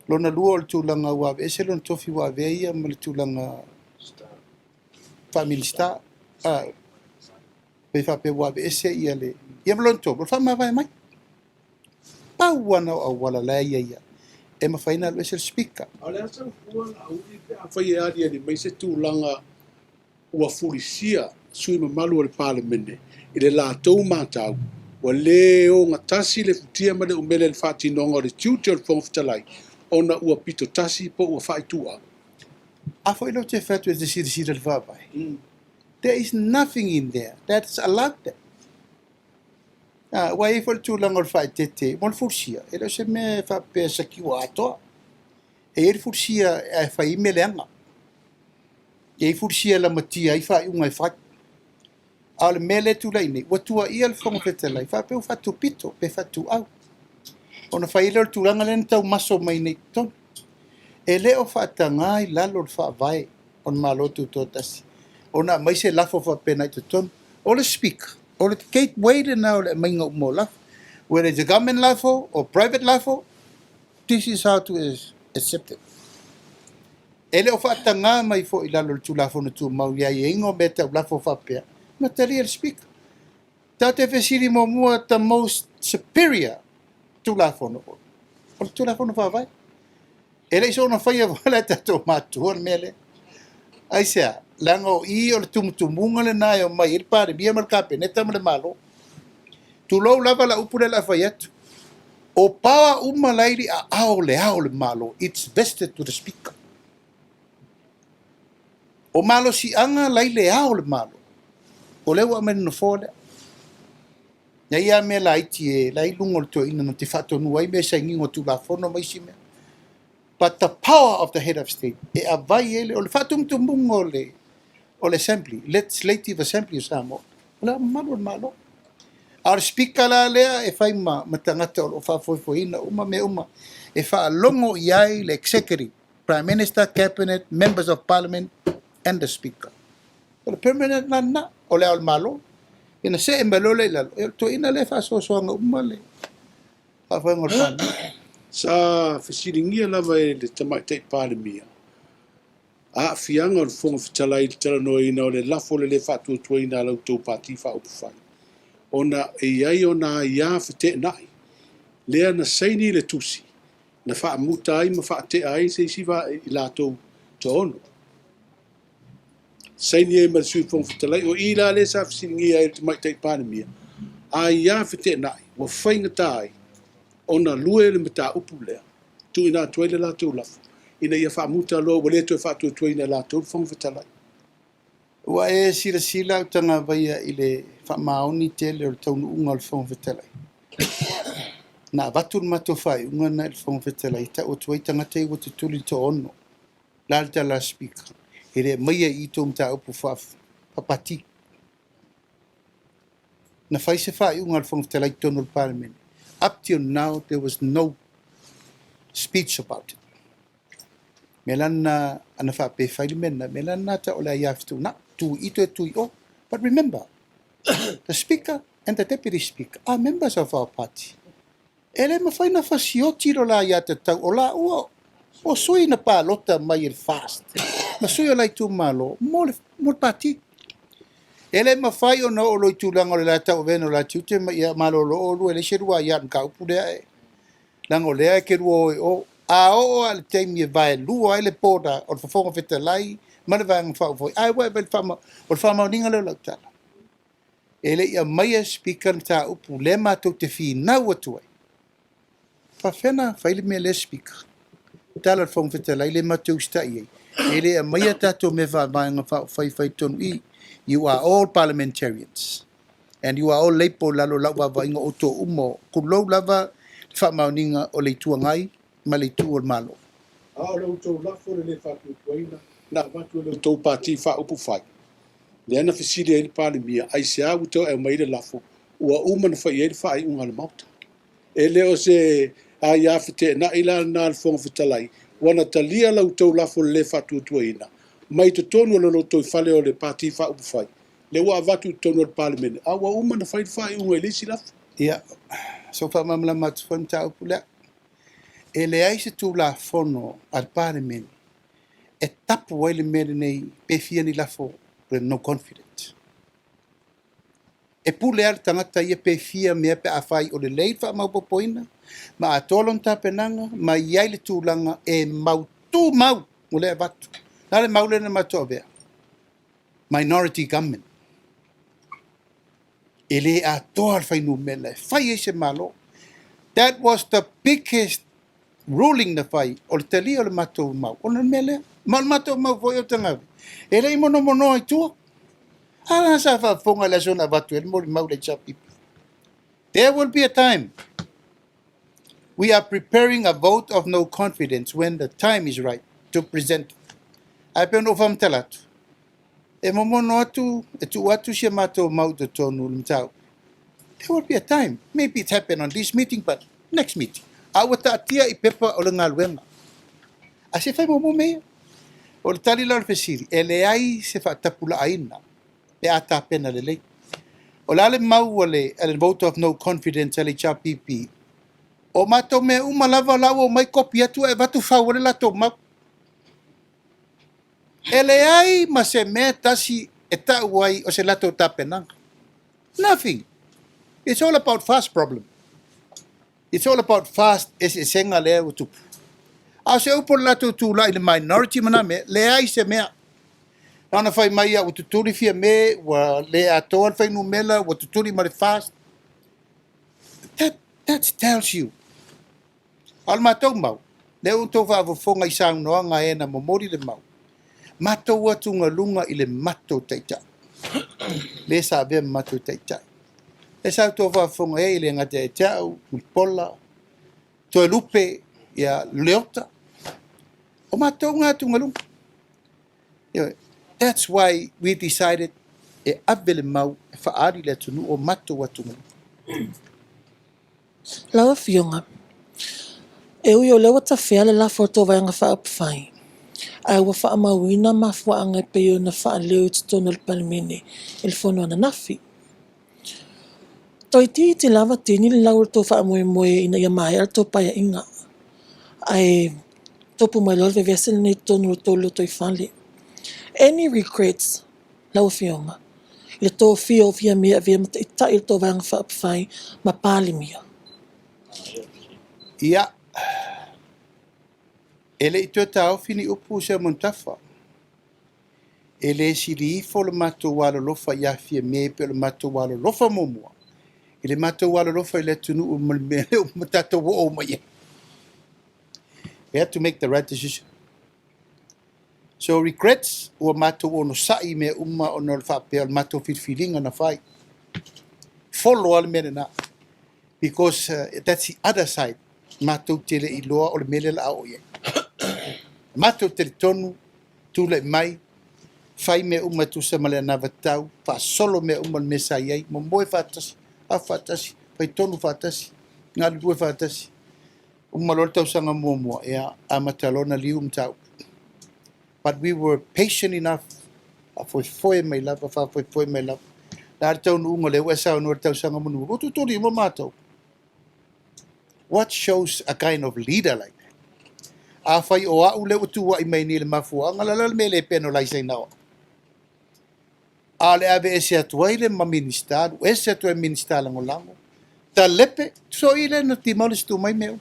Lona lua o le tulaga ua aveese lona tofi ua avea ia ma le tulaga faa-Minisita, pe faapea ua aveese ia le... Ia ma lona tolu, o le faamavae mai. Pau lava na o auala la e i ai ia e mafai ona alu ese le Speaker. A o le a sau fua Laauli pe afai e aliali mai se tulaga ua fulisia sui mamalu o le Palemene i le latou matau ua le ogatasi le futia ma le umele i le faatinoga o le tiute o le Fofoga Fetalai ona ua pitotasi po ua faaituau. A foi lea ou te fai atu e te silasila i le Faavae, there is nothing in there that's allowed that. Ua i ai foi le tulaga o le faaeteete mo le fulisia, e le o se mea e faapea e secure atoa. E i ai le fulisia e fai ai mea leaga. E i ai fulisia e lamatia ai faaiuga e fai. A o le mea lea e tulai nei, ua tuuaia le Fofoga Fetalai faapea ua faatupito pe faatuau. Ona fai ai lea o le tulaga lea na taumaso mai nei i totonu. E le o faataga i lalo o le Faavae o le Malo Tutoatasi ona aumai se lafo faapena i totonu. O le Speaker, o le gateway lena o le aumaiga uma o lafo. Whether it's a government lafo or private lafo, this is how to accept it. E le o faataga mai foi i lalo o le Tulafono Tumau i aiaiga o mea tau lafo faapea, na talia e le Speaker. Tatou te fesili muamua the most superior Tulafono, o le Tulafono Faavae. E le i soona faia foi la e tatou matua le mea lea. Aisea? Leaga o i o le tumutumuga lena e omai ai le Palemia ma le Kapeneta ma le Malo. Tulou lava lau upu lea o le a fai atu. O power uma la e i le aao o le Ao o le Malo, it's vested to the Speaker. O malosiaga la i le Ao o le Malo, o lea ua aumai i le Nofoa lea. E i ai lava mea laiti e la e i luga o le toeaina na te faatonua ai mea i sainiga o Tulafono ma isi mea. But the power of the head of state e avai ai le, o le faatumutumuga o le, o le Assembly, Legislative Assembly o Samoa, o le Ao Mamalu o le Malo. A o le Speaker la lea e fai ma, ma tagata o lo o faafoefoeina uma mea uma, e faalogo i ai le Executive, Prime Minister, Cabinet, Members of Parliament and the Speaker. O le permanent la lena, o le Ao o le Malo. Ina see mai loa lea i lalo, e o le toeaina lea e faasoasoaga uma le faafoega o le Palemia. Sa fesiligia lava e le Tamaitai Palemia aafiaga o le Fofoga Fetalai i le talanoaina o le lafo o le le faatuatuaina a la outou Pati Faaupufai ona e i ai ona aia feteenai lea na saini le tusi na faamuta ai ma faatea ai se isi i latou toaono. Saini ai ma le Sui Fofoga Fetalai. O i la lea sa fesiligia ai e le Tamaitai Palemia, Aia feteenai ua faigata ai ona lue le mataupu lea, tuuina atu ai le latou lafo ina ia faamuta loa ua le toe faatuatuaina e latou le Fofoga Fetalai. Ua e silasila Autagavaia i le faamaoni tele o le taunuuga o le Fofoga Fetalai. Na avatu le matou faaiuga lena i le Fofoga Fetalai e tau atu ai tagata ia ua tutuli le toaono. O le a le tala a le Speaker? E le aumaia i i tou mataupu faapati. Na fai se faaiuga a le Fofoga Fetalai i totonu o le Palemene. Up till now there was no speech about it. Mea la lena ana faapea e fai le mea lena, mea la lena tau o le aia fetuunai, tu i i toe tu i o. But remember, the Speaker and the Deputy Speaker are members of our party. E le mafai ona fasioti lo la aiatatau o laua o sui na palota mai e le FAST ma sui o la itumalo mo le, mo le pati. E le mafai ona oo loa i tulaga o le la tauavena o la tiute ma ia malolo oulua e leai se lua aia i le mataupu lea e leaga o lea e te lua o i o. A oo lava i le taimi e vaelua ai le border o le Fofoga Fetalai ma le Vaega Faaupufai, ai ua e vaai i le faama, o le faamaoniga lea o lau tala. E le i aumaia e Speaker le mataupu lea matou te finau atu ai. E faapefea ona fai le mea lea Speaker? Tala a le Fofoga Fetalai lea matou te usitai i ai. E le aumaia tatou mea faavaega faaupufai e fai i totonu i i. You are all parliamentarians and you are all label i lalo o lau vaavaaiga o outou uma, tulou lava le faamaoniga o le Itu Agai ma le Itu o le Malo. A o le outou lafo le le faatuatuaina na avatu e le outou Pati Faaupufai, lea na fesili ai le Palemia, aisea ua toe aumai le lafo ua uma ona fai i ai le faaiuga a le Maota? E le o se aia feteenai la lena a le Fofoga Fetalai, ua na talia la outou lafo le le faatuatuaina mai totonu o le lotoifale o le Pati Faaupufai, lea ua avatu i totonu o le Palemene, a ua uma ona fai le faaiuga i le isi lafo. Ia, se i faamalamalama atu foi le mataupu lea. E leai se Tulafono a le Palemene e tapu ai le mea lenei pe fia ni lafo o le no confidence. E pule lava le tagata ia pe fia mea pe afai o lelei le faamaopoopoina ma atoa lona tapenaga ma i ai le tulaga e mautu mau o lea e avatu. O le a le mau lea na matou avea? Minority government. E le atoa le fuainumera e fai ai se Malo. That was the biggest ruling na fai o le talia o le matou mau. Ona o le mea lea. Ma o le matou mau foi o Tagave. E le i monomonoa i tua. A la sa faafofoga i le aso na avatu ai le molimau i le HRPP. There will be a time. We are preparing a vote of no confidence when the time is right to present. Ae pei ona ou faamatala atu, e momono atu, e tuu atu si a matou mau i totonu o le mataupu. There will be a time. Maybe it happen on this meeting, but next meeting. A ua taatia i pepa o le galuega. A se fai muamua mea ia. O le tali la o le fesili, e leai se faatapulaaina pe a tapena lelei. O le a le mau a le, a le vote of no confidence a le HRPP? O matou mea uma lava la ua omai kopi atu ae avatu fau ai le latou mau. E leai ma se mea tasi e tau ai o se latou tapenaga. Nothing. It's all about FAST problem. It's all about FAST eseesega lea ua tupu. A o se upu o le latou tulai i le minority ma nā mea, leai se mea. Na ona fai mai ia ua tutuli Fiame, ua le atoa le fuainumera, ua tutuli ma le FAST. That, that tells you. A o le matou mau, lea ua outou faafofoga i saunoaga e na momoli le mau, matou atugaluga i le matou taitai. Le sa avea ma matou taitai. Le sa outou faafofoga ai e le gata ia te au, Mulipola, Toelupe, ia Leota. O matou ngā atugaluga. Ioe. That's why we decided e ave le mau e faaali le atunuu o matou atugaluga. Lau Afioga, e ui o lea ua tafea le lafo a le tou Vaega Faaupufai, ae ua faamauina mafuaaga e pei ona faaleo i totonu o le Palemene i le fono ananafi. Toeitiiti lava tini le lau o le tou faamoemoe ina ia maea le tou paeaiga, ae tupu mai loa le vevesi lenei i totonu o le tou lotoifale. Any regrets, lau Afioga, i le tofia o Fiame e avea ma taitai o le tou Vaega Faaupufai ma Palemia? Ia, e le i toe taofi ni upu Seumanutafa. E le sili ifo le matou alolofa ia Fiame pei o le matou alolofa muamua. I le matou alolofa i le atunuu ma le mea lea ua tatou oo mai ai. We had to make the right decision. So regrets, ua matou onosai i mea uma ona o le faapea o le matou filifiliga na fai. Follow lava le mea lena. Because that's the other side. Matou te le iloa o le mea lea o le a oo i ai. Matou talitonu, tulai mai, fai mea uma e tusa ma le anavatau, faasolo mea uma i le mea sa i ai, momoe faatasi, afu faatasi, faitonu faatasi, galulue faatasi. Uma loa le tausaga muamua, ia, amata loa ona liu mataupu. But we were patient enough, faafoefoe mai lava, faafoefoe mai lava. O le a le taunuuga lea ua e saunoa i le tausaga mulimuli, ua tutuli uma matou. What shows a kind of leader like that? Afai o au lea ua tuuai mai nei i le mafuaaga, o le a le mea e le pena o Laisa ina o au? A o le aveese atu ai le ma Minista, alu ese atu ai Minista Lagolago, talepe, so i lea na demolish tu mai mea uma.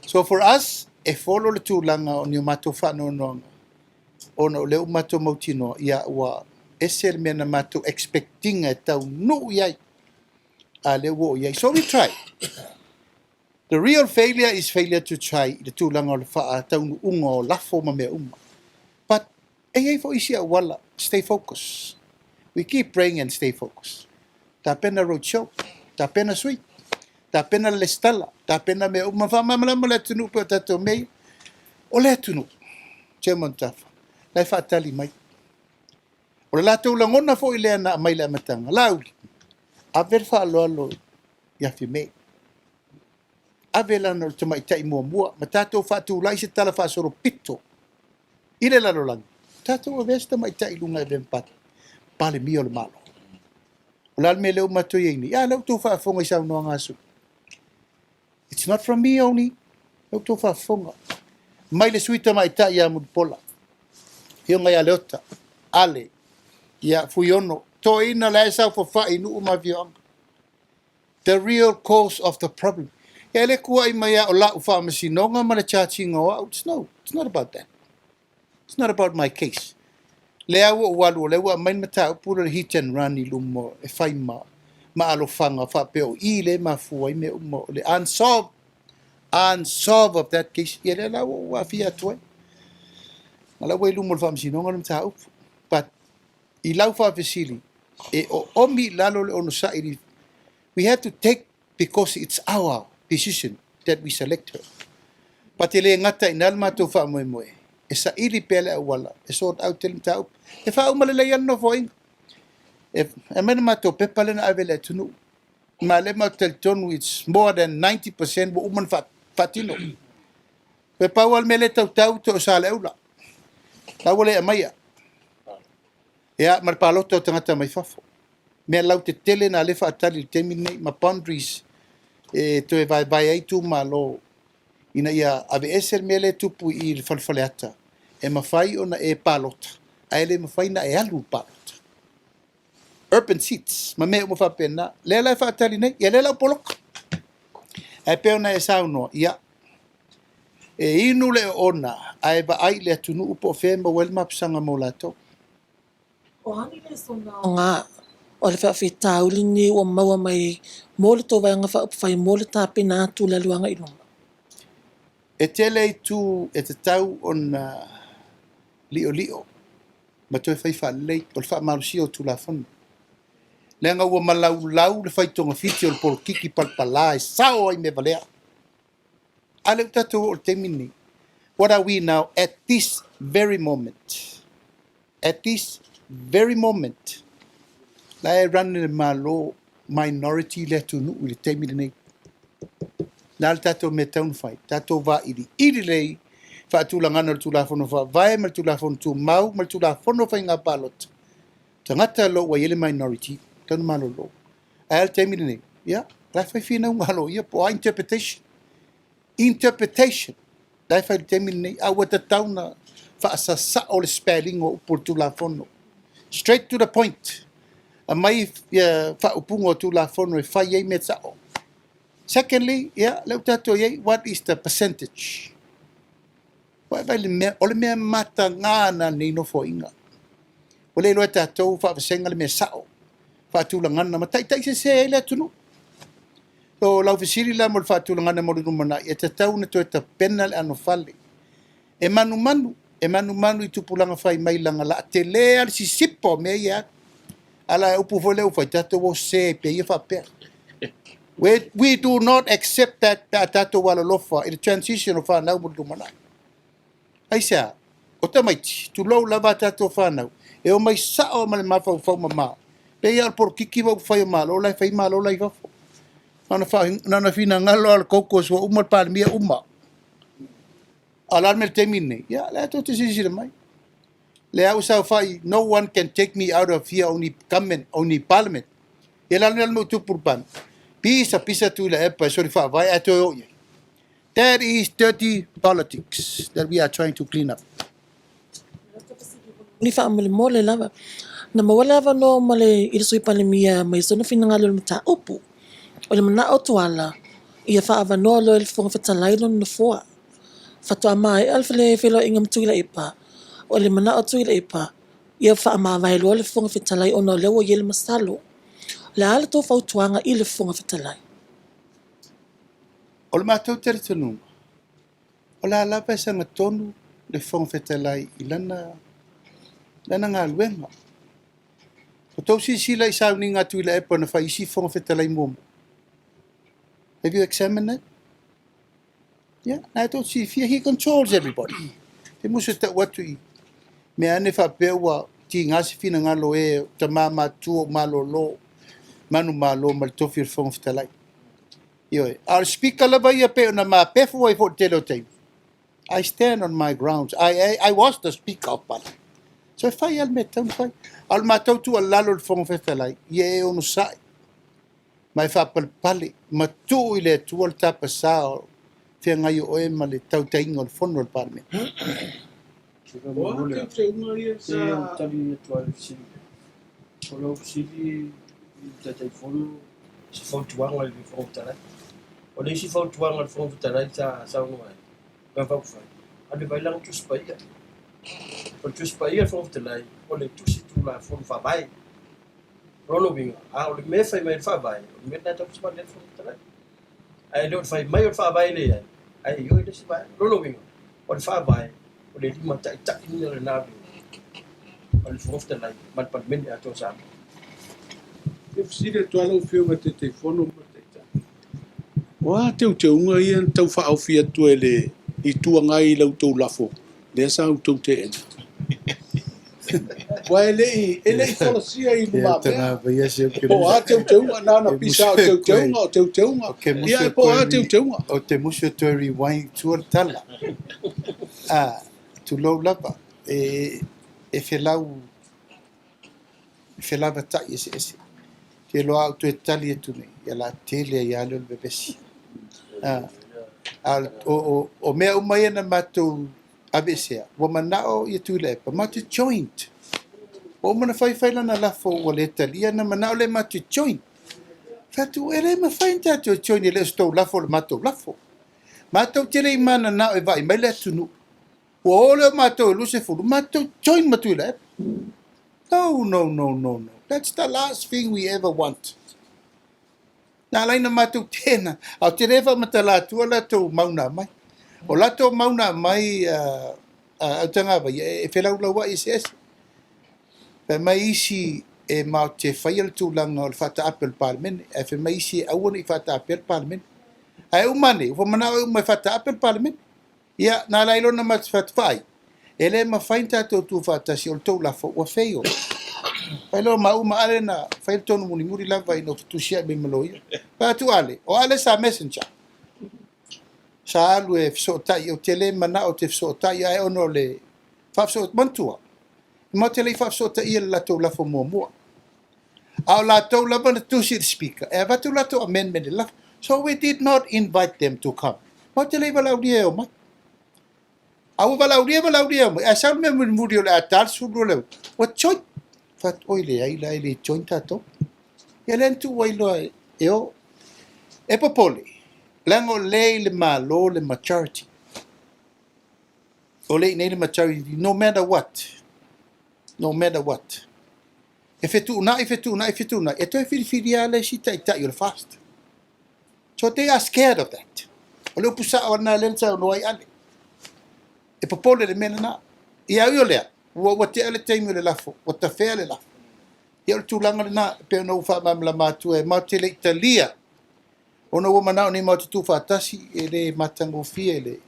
So for us, e follow le tulaga o ni o matou faanoanoaga, ona o lea ua matou mautinoa, ia ua ese le mea na matou expectinga e taunuu i ai, a lea ua oo i ai. So we try. The real failure is failure to try i le tulaga o le faataunuuga o lafo ma mea uma. But e i ai foi isi auala, stay focused. We keep praying and stay focused. Tapena road show, tapena sui, tapena le lesitala, tapena mea uma, faamalamalama le atunuu pei o tatou mea ia. O le atunuu, Chairman Tafa, la e faatali mai. O le latou lagona foi lea na aumai i le amataga, Laauli, ave le faaaloalo ia Fiame. Ave lana o le tamaitai muamua, ma tatou faatulai se tala faasolopito i le lalolagi. Tatou avea se tamaitai i luga e avea ma Palemia o le Malo. O le a le mea lea ua matou i ai nei? A, lea ua outou faafofoga i saunoaga a sui. It's not from me only. Lea ua outou faafofoga. Mai le sui tamaitai ia Mulipola, Afioga ia Leota, Ale, ia Fuiono, toeaina la e saofafai i nuu ma afioaga. The real cause of the problem. Ia e le kuai mai a o lau faamasinoga ma le charge ina o au. It's no, it's not about that. It's not about my case. Lea ua ou alu o lea ua aumai le mataupu o le hit and run i luma e fai ma alofaga faapea o i le mafua ai mea uma o le unsolved, unsolved of that case. Ia lea la ua ou aafia atu ai. Ma la ua i luma o le faamasinoga le mataupu. But i lau faafesili, e oomi i lalo le onosai. We have to take because it's our decision that we select her. But e le gata i ina le matou faamoemoe, e saili pea le auala, e sort out le mataupu. E faauma lelei ai le nofoaiga. E aumai le matou pepa lea na ave i le atunuu. Ma lea matou te talitonu it's more than 90% ua uma ona faatino. E pau lava le mea lea e tautau toe o Saleaula. La ua le aumaia. Ia, ma le palota o tagata mai fafo. Mea lautetele na lea faatali i le taimi lenei ma boundaries e toe vaevae ai itumalo ina ia aveese le mea lea e tupu i le falefaleata. E mafai ona e palota, ae le mafai na e alu i le palota. Urban seats, ma mea uma faapena. Lea la e faatali nei, ia lea la ua poloka. Ae pei ona e saunoa, ia, e inu le oona, ae vaai i le atunuu po o fea e maua ai le mapusaga mo latou. O a ni lesona aoga o le faafitauli lenei ua maua mai mo le tou Vaega Faaupufai mo le tapena atu i le alu agai i luma? E tele itu e tatau ona liolio ma toe fai faalelei o le faamalosia o Tulafono. Leaga ua malaulau le fai togafiti o le polokiki palapala e sao ai mea valea. A lea ua tatou oo i le taimi lenei. What are we now at this very moment? At this very moment, la e run le Malo minority le atunuu i le taimi lenei. La le tatou mea tatau ona fai, tatou vailiili lelei faatulagaga o le Tulafono Faavae ma le Tulafono Tumau ma le Tulafono o Faiga Palota. Tagata lo ua i ai le minority, tatau ona malolo. Ae a le taimi lenei, ia, la e fai finauga a loia po o a interpretation. Interpretation, la e fai i le taimi lenei, a ua tatau ona faasasao le spelling o upu o le Tulafono. Straight to the point. Aumai ia faaupuga o Tulafono e fai ai mea sao. Secondly, ia, lea ua tatou i ai, what is the percentage? Vaai le mea, o le mea mataga na nei nofoaiga. Ua le iloa e tatou faavasega le mea sao. faatulagana ma taitaisese ai le atunuu. So, o lau fesili la mo le faatulagana mo le lumanai, e tatau ona toe tapena le anofale. E manumanu, e manumanu i tupulaga fai mai leaga o le a tele lava le sisipa o mea ia e alu. A la upu foi lea ua fai, tatou o sese ai pea ia faapea. We, we do not accept that pe a tatou alolofa i le transition o fanau mo le lumanai. Aisea? O tamaiti, tulou lava a tatou fanau, e omai sao ma le mafaufau mama, pei lava o le polokiki ma upufai o Malo la e fai Malo la i fafo. Na ona finagalo lava o le caucus ua uma le Palemia uma. A o le a le mea i le taimi lenei? Ia, o lea tou te silasila mai. Lea ua saofai, no one can take me out of here, only government, only parliament. Ia o le a le mea ua tupu i le Palemia? Pisa pisa Tuilaepa e soli faavae ae toe o i ai. That is dirty politics that we are trying to clean up. Ni faamolemole lava. Na maua le avanoa ma le i le Sui Palemia mai sona finagalo i le mataupu. O le manao Tuala, ia faaavanoa loa e le Fofoga Fetalai lona nofoa. Faatoa maea le feiloaiga ma Tuilaepa, o le manao Tuilaepa, ia faamavae loa le Fofoga Fetalai ona o lea ua i ai le masalo. O le a le tou fautuaga i le Fofoga Fetalai? O le matou talitonuga, o le a lava e sagatonu le Fofoga Fetalai i lana, lana galuega. O tou silasila i sauniga a Tuilaepa na fai i isi Fofoga Fetalai muamua. Have you examined that? Yeah, na tou silafia, he controls everybody. Te musu e tau atu i mea ane faapea ua tiga se finagalo e o tama matutua o malolo, manumalo ma le tofi o le Fofoga Fetalai. Ioe, a o le Speaker lava ia pei ona mapefu ai foi i le tele o taimi. I stand on my grounds. I, I, I was the Speaker of Parliament. So e fai lava le mea e tatau ona fai. A o le matou tuualalo i le Fofoga Fetalai, ia e onosai ma e faapalepale ma tuu i le Atua le tapasa o feagai o oe ma le tautaiga o le Fono a le Palemene. O a teuteuga ia sa. Tali atu ai le fesili. O lau fesili i le Taitaifono, se fautuaga i le Fofoga Fetalai. O le isi fautuaga a le Fofoga Fetalai sa saunoa ai, ma Faaupufai, alu e vaai lana Tusi Paia. O le Tusi Paia a le Fofoga Fetalai, o le Tusi Tulafono Faavae. O lona uiga, a o le mea e fai mai ai le Faavae, o le mea lena e tatau ona savali ai le Fofoga Fetalai. Ae le o le fai mai o le Faavae e leai, ae ioe le isi vaega. O lona uiga, o le Faavae, o le limataitaiina lena o le Fofoga Fetalai ma le Palemene atoa o Samoa. E fesili atu lava lau Afioga i le Taitaifono ma le Taitai, o a teuteuga ia na tau faaofi atu e le Itu Agai i la outou lafo lea sa outou teena? Aua e le i, e le i folasia i lumamea. Po o a teuteuga, na ona pisa o teuteuga, o teuteuga, ia po o a teuteuga. Ou te musu e toe rewind i tua le tala. A, tulou lava, e, e felau, e felavata'i eseese. Te iloa a ou toe tali atu nei, ia o le a tele ai lava lea o le vevesi. A, a o, o, o mea uma ia na matou aveesea, ua mana'o ia Tuilaepa matou te joint. Ua uma ona fai fai lana lafo ua le talia, na mana'o lea matou te join. Fai atu, e le mafai ona tatou join e le o se tou lafo o le matou lafo. Matou te le i mananao e vaai mai le atunuu. Ua o lea o matou e 20, matou join ma Tuilaepa. No, no, no, no, no. That's the last thing we ever want. Na ala ai na matou teena, a ou te le faamatala atua latou mau na aumai. O latou mau na aumai Autagavaia e felaulauai eseese. Fai mai isi e matou te faia le tulaga o le faataape o le Palemene, ae fai mai isi e aua ne i faataapea le Palemene. Ae uma ane, ua manao e uma e faataape le Palemene. Ia, na ala ai loa ona matou fai atu, Vaai, e le mafai ona tatou tu faatasi, o le tou lafo ua fail. Fai loa maua ma Ale na fai le tonu mulimuli lava ina ua fetusiai mai ma loia. Fai atu Ale, o Ale sa messenger. Sa alu e fesootai, ou te le manao ou te fesootai, ae ona o le faafesoo, manatua, matou te le i faafesootaia le latou lafo muamua. A o latou lava na tusi i le Speaker e avatu latou amendment i le lafo. So we did not invite them to come. Matou te le i valaaulia e omai. A ua valaaulia, valaaulia e omai, ae sau le mea mulimuli o le a ta le 12 o le aoauli, ua join. Fai atu, oi leai la, e le join tatou. Ia lea na tuu ai loa e o. E popole, leaga o lea i le Malo le majority. O lea i inei le majority, no matter what. No matter what. E fetuunai, fetuunai, fetuunai, e toe filifilia lava le isi taitai o le FAST. So they are scared of that. O le upu sao lena lea na saunoa ai Ale. E popole i le mea lena. Ia ui o lea, ua ua tea le taimi o le lafo, ua tafea le lafo. Ia o le tulaga lena, e pei ona ou faamalamalama atu e matou te le i talia ona ua manao nei matou te tuufaatasi, e le matagofie i le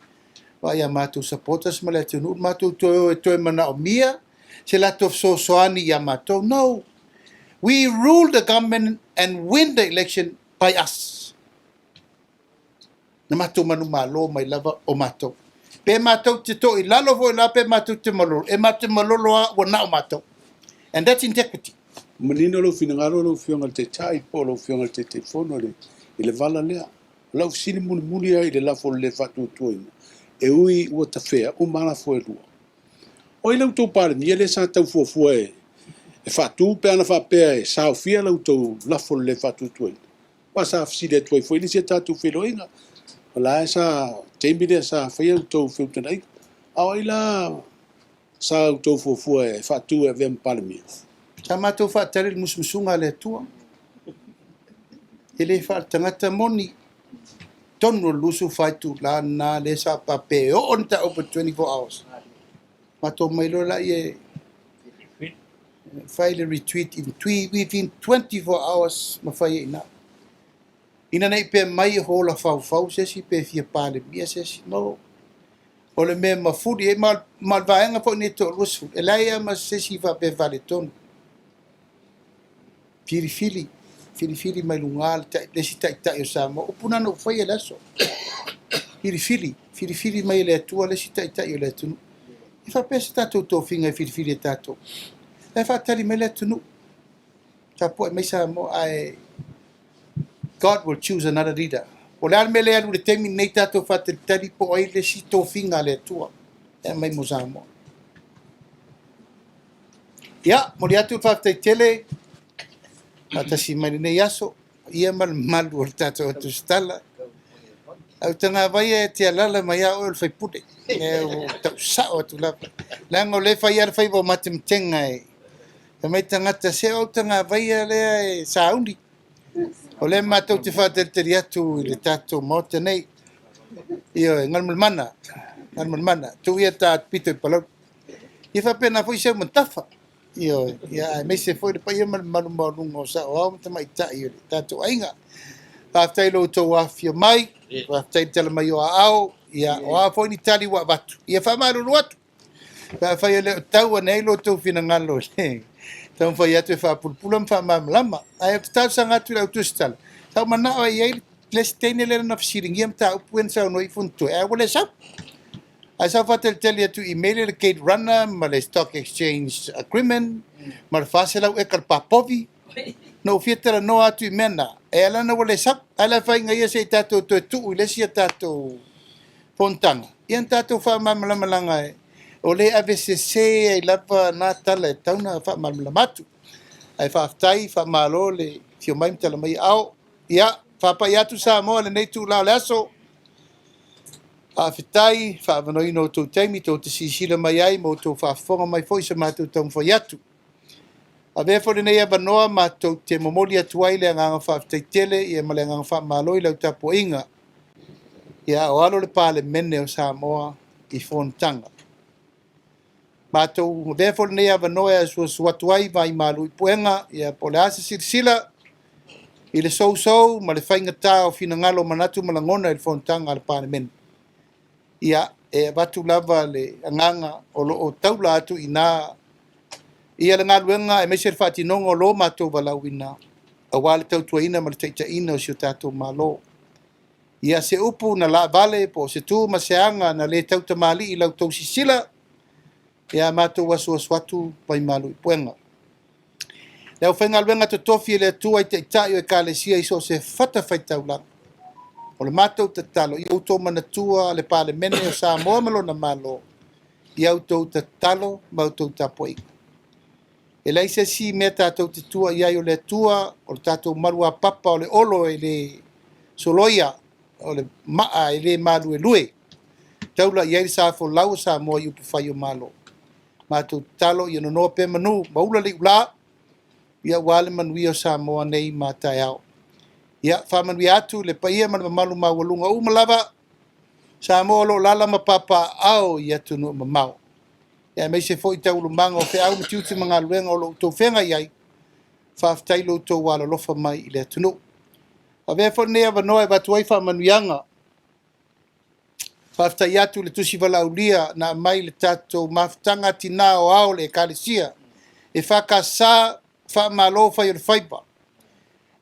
vaai a matou supporters ma le atunuu le matou toe o e toe manaomia se latou fesoasoani ia matou. No! We rule the government and win the election by us. Na matou manumalo mai lava o matou. Pe matou te to i lalo foi la pe matou te malolo, e matou te malolo lava ua na o matou. And that's integrity. Manino lou finagalo lau Afioga i le Taitai po o lau Afioga i le Taitaifono i le vala lea. O lau fesili mulimuli lava i le lafo o le le faatuatuaina, e ui ua tafea uma lafo e lua. O ai la outou Palemia lea sa tau fuafua e faatu pe ana faapea e saofia la outou lafo o le le faatuatuaina? Aua sa fesili atu ai foi i le isi a tatou feiloaiga, o la e sa, taimi lea sa faia outou feutagaiga. A o ai la sa outou fuafua e faatu e avea ma Palemia? Sa matou faatali i le musumusuga a le Atua. E le faaletagata moni. Tonu o le 24 itula lena lea sa faapea e oo le mataupu i le 24 hours. Matou omai loa laia e fai le retreat in within 24 hours ma fai ai i ina. Ina ne i pea mai e hola faufau se isi pe fia Palemia se isi. No. O le mea mafuli ai, ma o le vaega foi nei e toa-20, e leai lava ma se isi faapea e faaletonu. Filifili, filifili mai luga le isi taitai o Samoa. Upu na na ou faia i le aso. Filifili, filifili mai e le Atua le isi taitai o le atunuu. E faapea se tatou tofiga e filifili e tatou. La e faatali mai le atunuu. Tapuai mai Samoa ae God will choose another leader. Po o le a le mea lea e alu i le taimi lenei tatou faatalitali po o ai le isi tofiga a le Atua e aumai mo Samoa. Ia, momoli atu le faafetai tele faatasi mai lenei aso, ia ma le mamalu o le tatou tusitala. Autagavaia e te alala mai a oe o le faipule. E ua tau sao atu lava. Leaga o lea e fai lava le faiva o matematega e fai mai tagata, se o Autagavaia lea e sauni. O lea matou te faatalitali atu i le tatou Maota nei. Ioe, Galumalemana, Galumalemana, tuu ia ta pito i Palauli. Ia faapena foi si au matafa. Ioe, ia aemaise foi le paia ma le mamalu maualuga o saoao ma tamaitai o le tatou aiga. Faafetai i lo outou afifio mai, faafetai i le tala mai o aao, ia o a foi ni tali ua avatu, ia faamalulu atu. Pe afai e le o tau ane ai lo outou finagalo i le taumafai atu e faapulapula ma faamalamalama. Ae ou te talosaga atu i le au tusitala, sa ou manao e i ai le isi teine lea na fesiligia mataupu ia na saunoa ai Fonotoe, ae ua le sau. Ae sa ou faatalitali atu i email le Gate Runner ma le Stock Exchange Agreement ma le 400 eka o le papovi. Na ou fia talanoa atu i mea na, e ala ona ua le sau. Ae le afaina ia se i tatou toe tuu i le isi a tatou fonotaga, ia ona tatou faamalamalamaga o lea e ave sese ai lava na tala e tatau ona faamalamalama atu. Ae faafetai, faamalo le afio mai ma tala mai aao. Ia, faapai atu Samoa i lenei itula o le aso. Faafetai, faaavanoaina o outou taimi tou te silasila mai ai ma outou faafofoga mai foi i se matou taumafai atu. Avea foi lenei avanoa matou te momoli atu ai le agaga faafetai tele ia ma le agaga faamalo i lau tapuaiga ia o alo le Palemene o Samoa i fonotaga. Matou avea foi lenei avanoa e asuasu atu ai vai malu i puega ia po o le a se silasila i le sousou ma le faigata o finagalo, manatu ma lagona i le fonotaga a le Palemene. Ia, e avatu lava le agaga o lo o taula atu i ina ia le galuega aemaise le faatinoga o lo matou valaauina aua le tautuaina ma le taitaiina o si o tatou Malo. Ia se upu na laavale po o se tu ma se aga na le tautamalii i la outou sisila, ia matou asuasu atu vaimalu i puega. Le aufaigaluega totofi e le Atua i taitai o Ekalesia i so o se fatafaitaulaga, o le matou tatalo, ia outou manatua le Palemene o Samoa ma lona Malo, ia outou tatalo ma outou tapuaiga. E leai se isi mea tatou te tua i ai o le Atua, o le tatou maluapapa o le olo e le soloia, o le maa e le maluelue, taula i ai le sa folau o Samoa i upufai o Malo. Matou tatalo ia nonoa pea manu ma ula le iulā. Ia aua le manuia o Samoa nei ma taeao. Ia, faamanuia atu i le paia ma le mamalu maualuga uma lava Samoa o lo o alaala ma papaaao i atunuu mamao, aemaise foi taualumaga o feau ma tiute ma galuega o lo o outou feagai ai. Faafetai i lo outou alolofa mai i le atunuu. Avea foi lenei avanoa e avatu ai faamanuiaga, faafetai atu i le tusi valaaulia na aumai i le tatou mafutaga a Tina Aoao a le Ekalesia EFKS, faamalo fai o le faiva.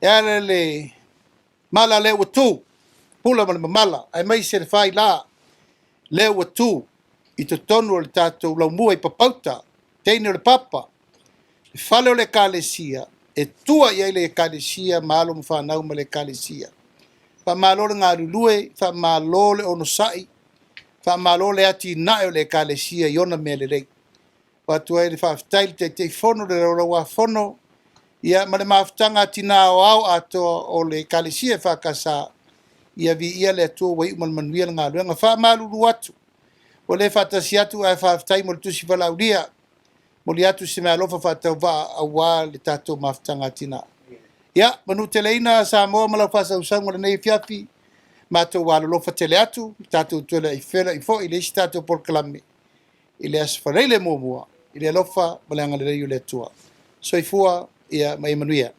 E ala i le mala lea ua tu, pula ma le mamala aemaise le faila lea ua tu i totonu o le tatou laumua i Papauta, teine o le Papa, le fale o le Ekalesia e tua i ai le Ekalesia ma alo ma fanau ma le Ekalesia. Faamalo le galulue, faamalo le onosai, faamalo le atinae o le Ekalesia i ona mea lelei. Avatu ai le faafetai i le Taitaifono i le Laulau-a-Fono ma le mafutaga a Tina Aoao atoa o le Ekalesia EFKS, ia viia le Atua ua iu ma le manuia le galuega. E faamalulu atu, ua le faatasi atu ae faafetai mo le tusi valaaulia. E momoli atu se meaalofa faatauvaa aua le tatou mafutaga a tina. Ia manuteleina Samoa ma lau faasausauga i lenei afiafi, matou alolofa tele atu, tatou toe feiloai foi i le isi tatou polokalame i le Aso Faraile muamua i le alofa ma le agalelei o le Atua. Soifua ma ia manuia.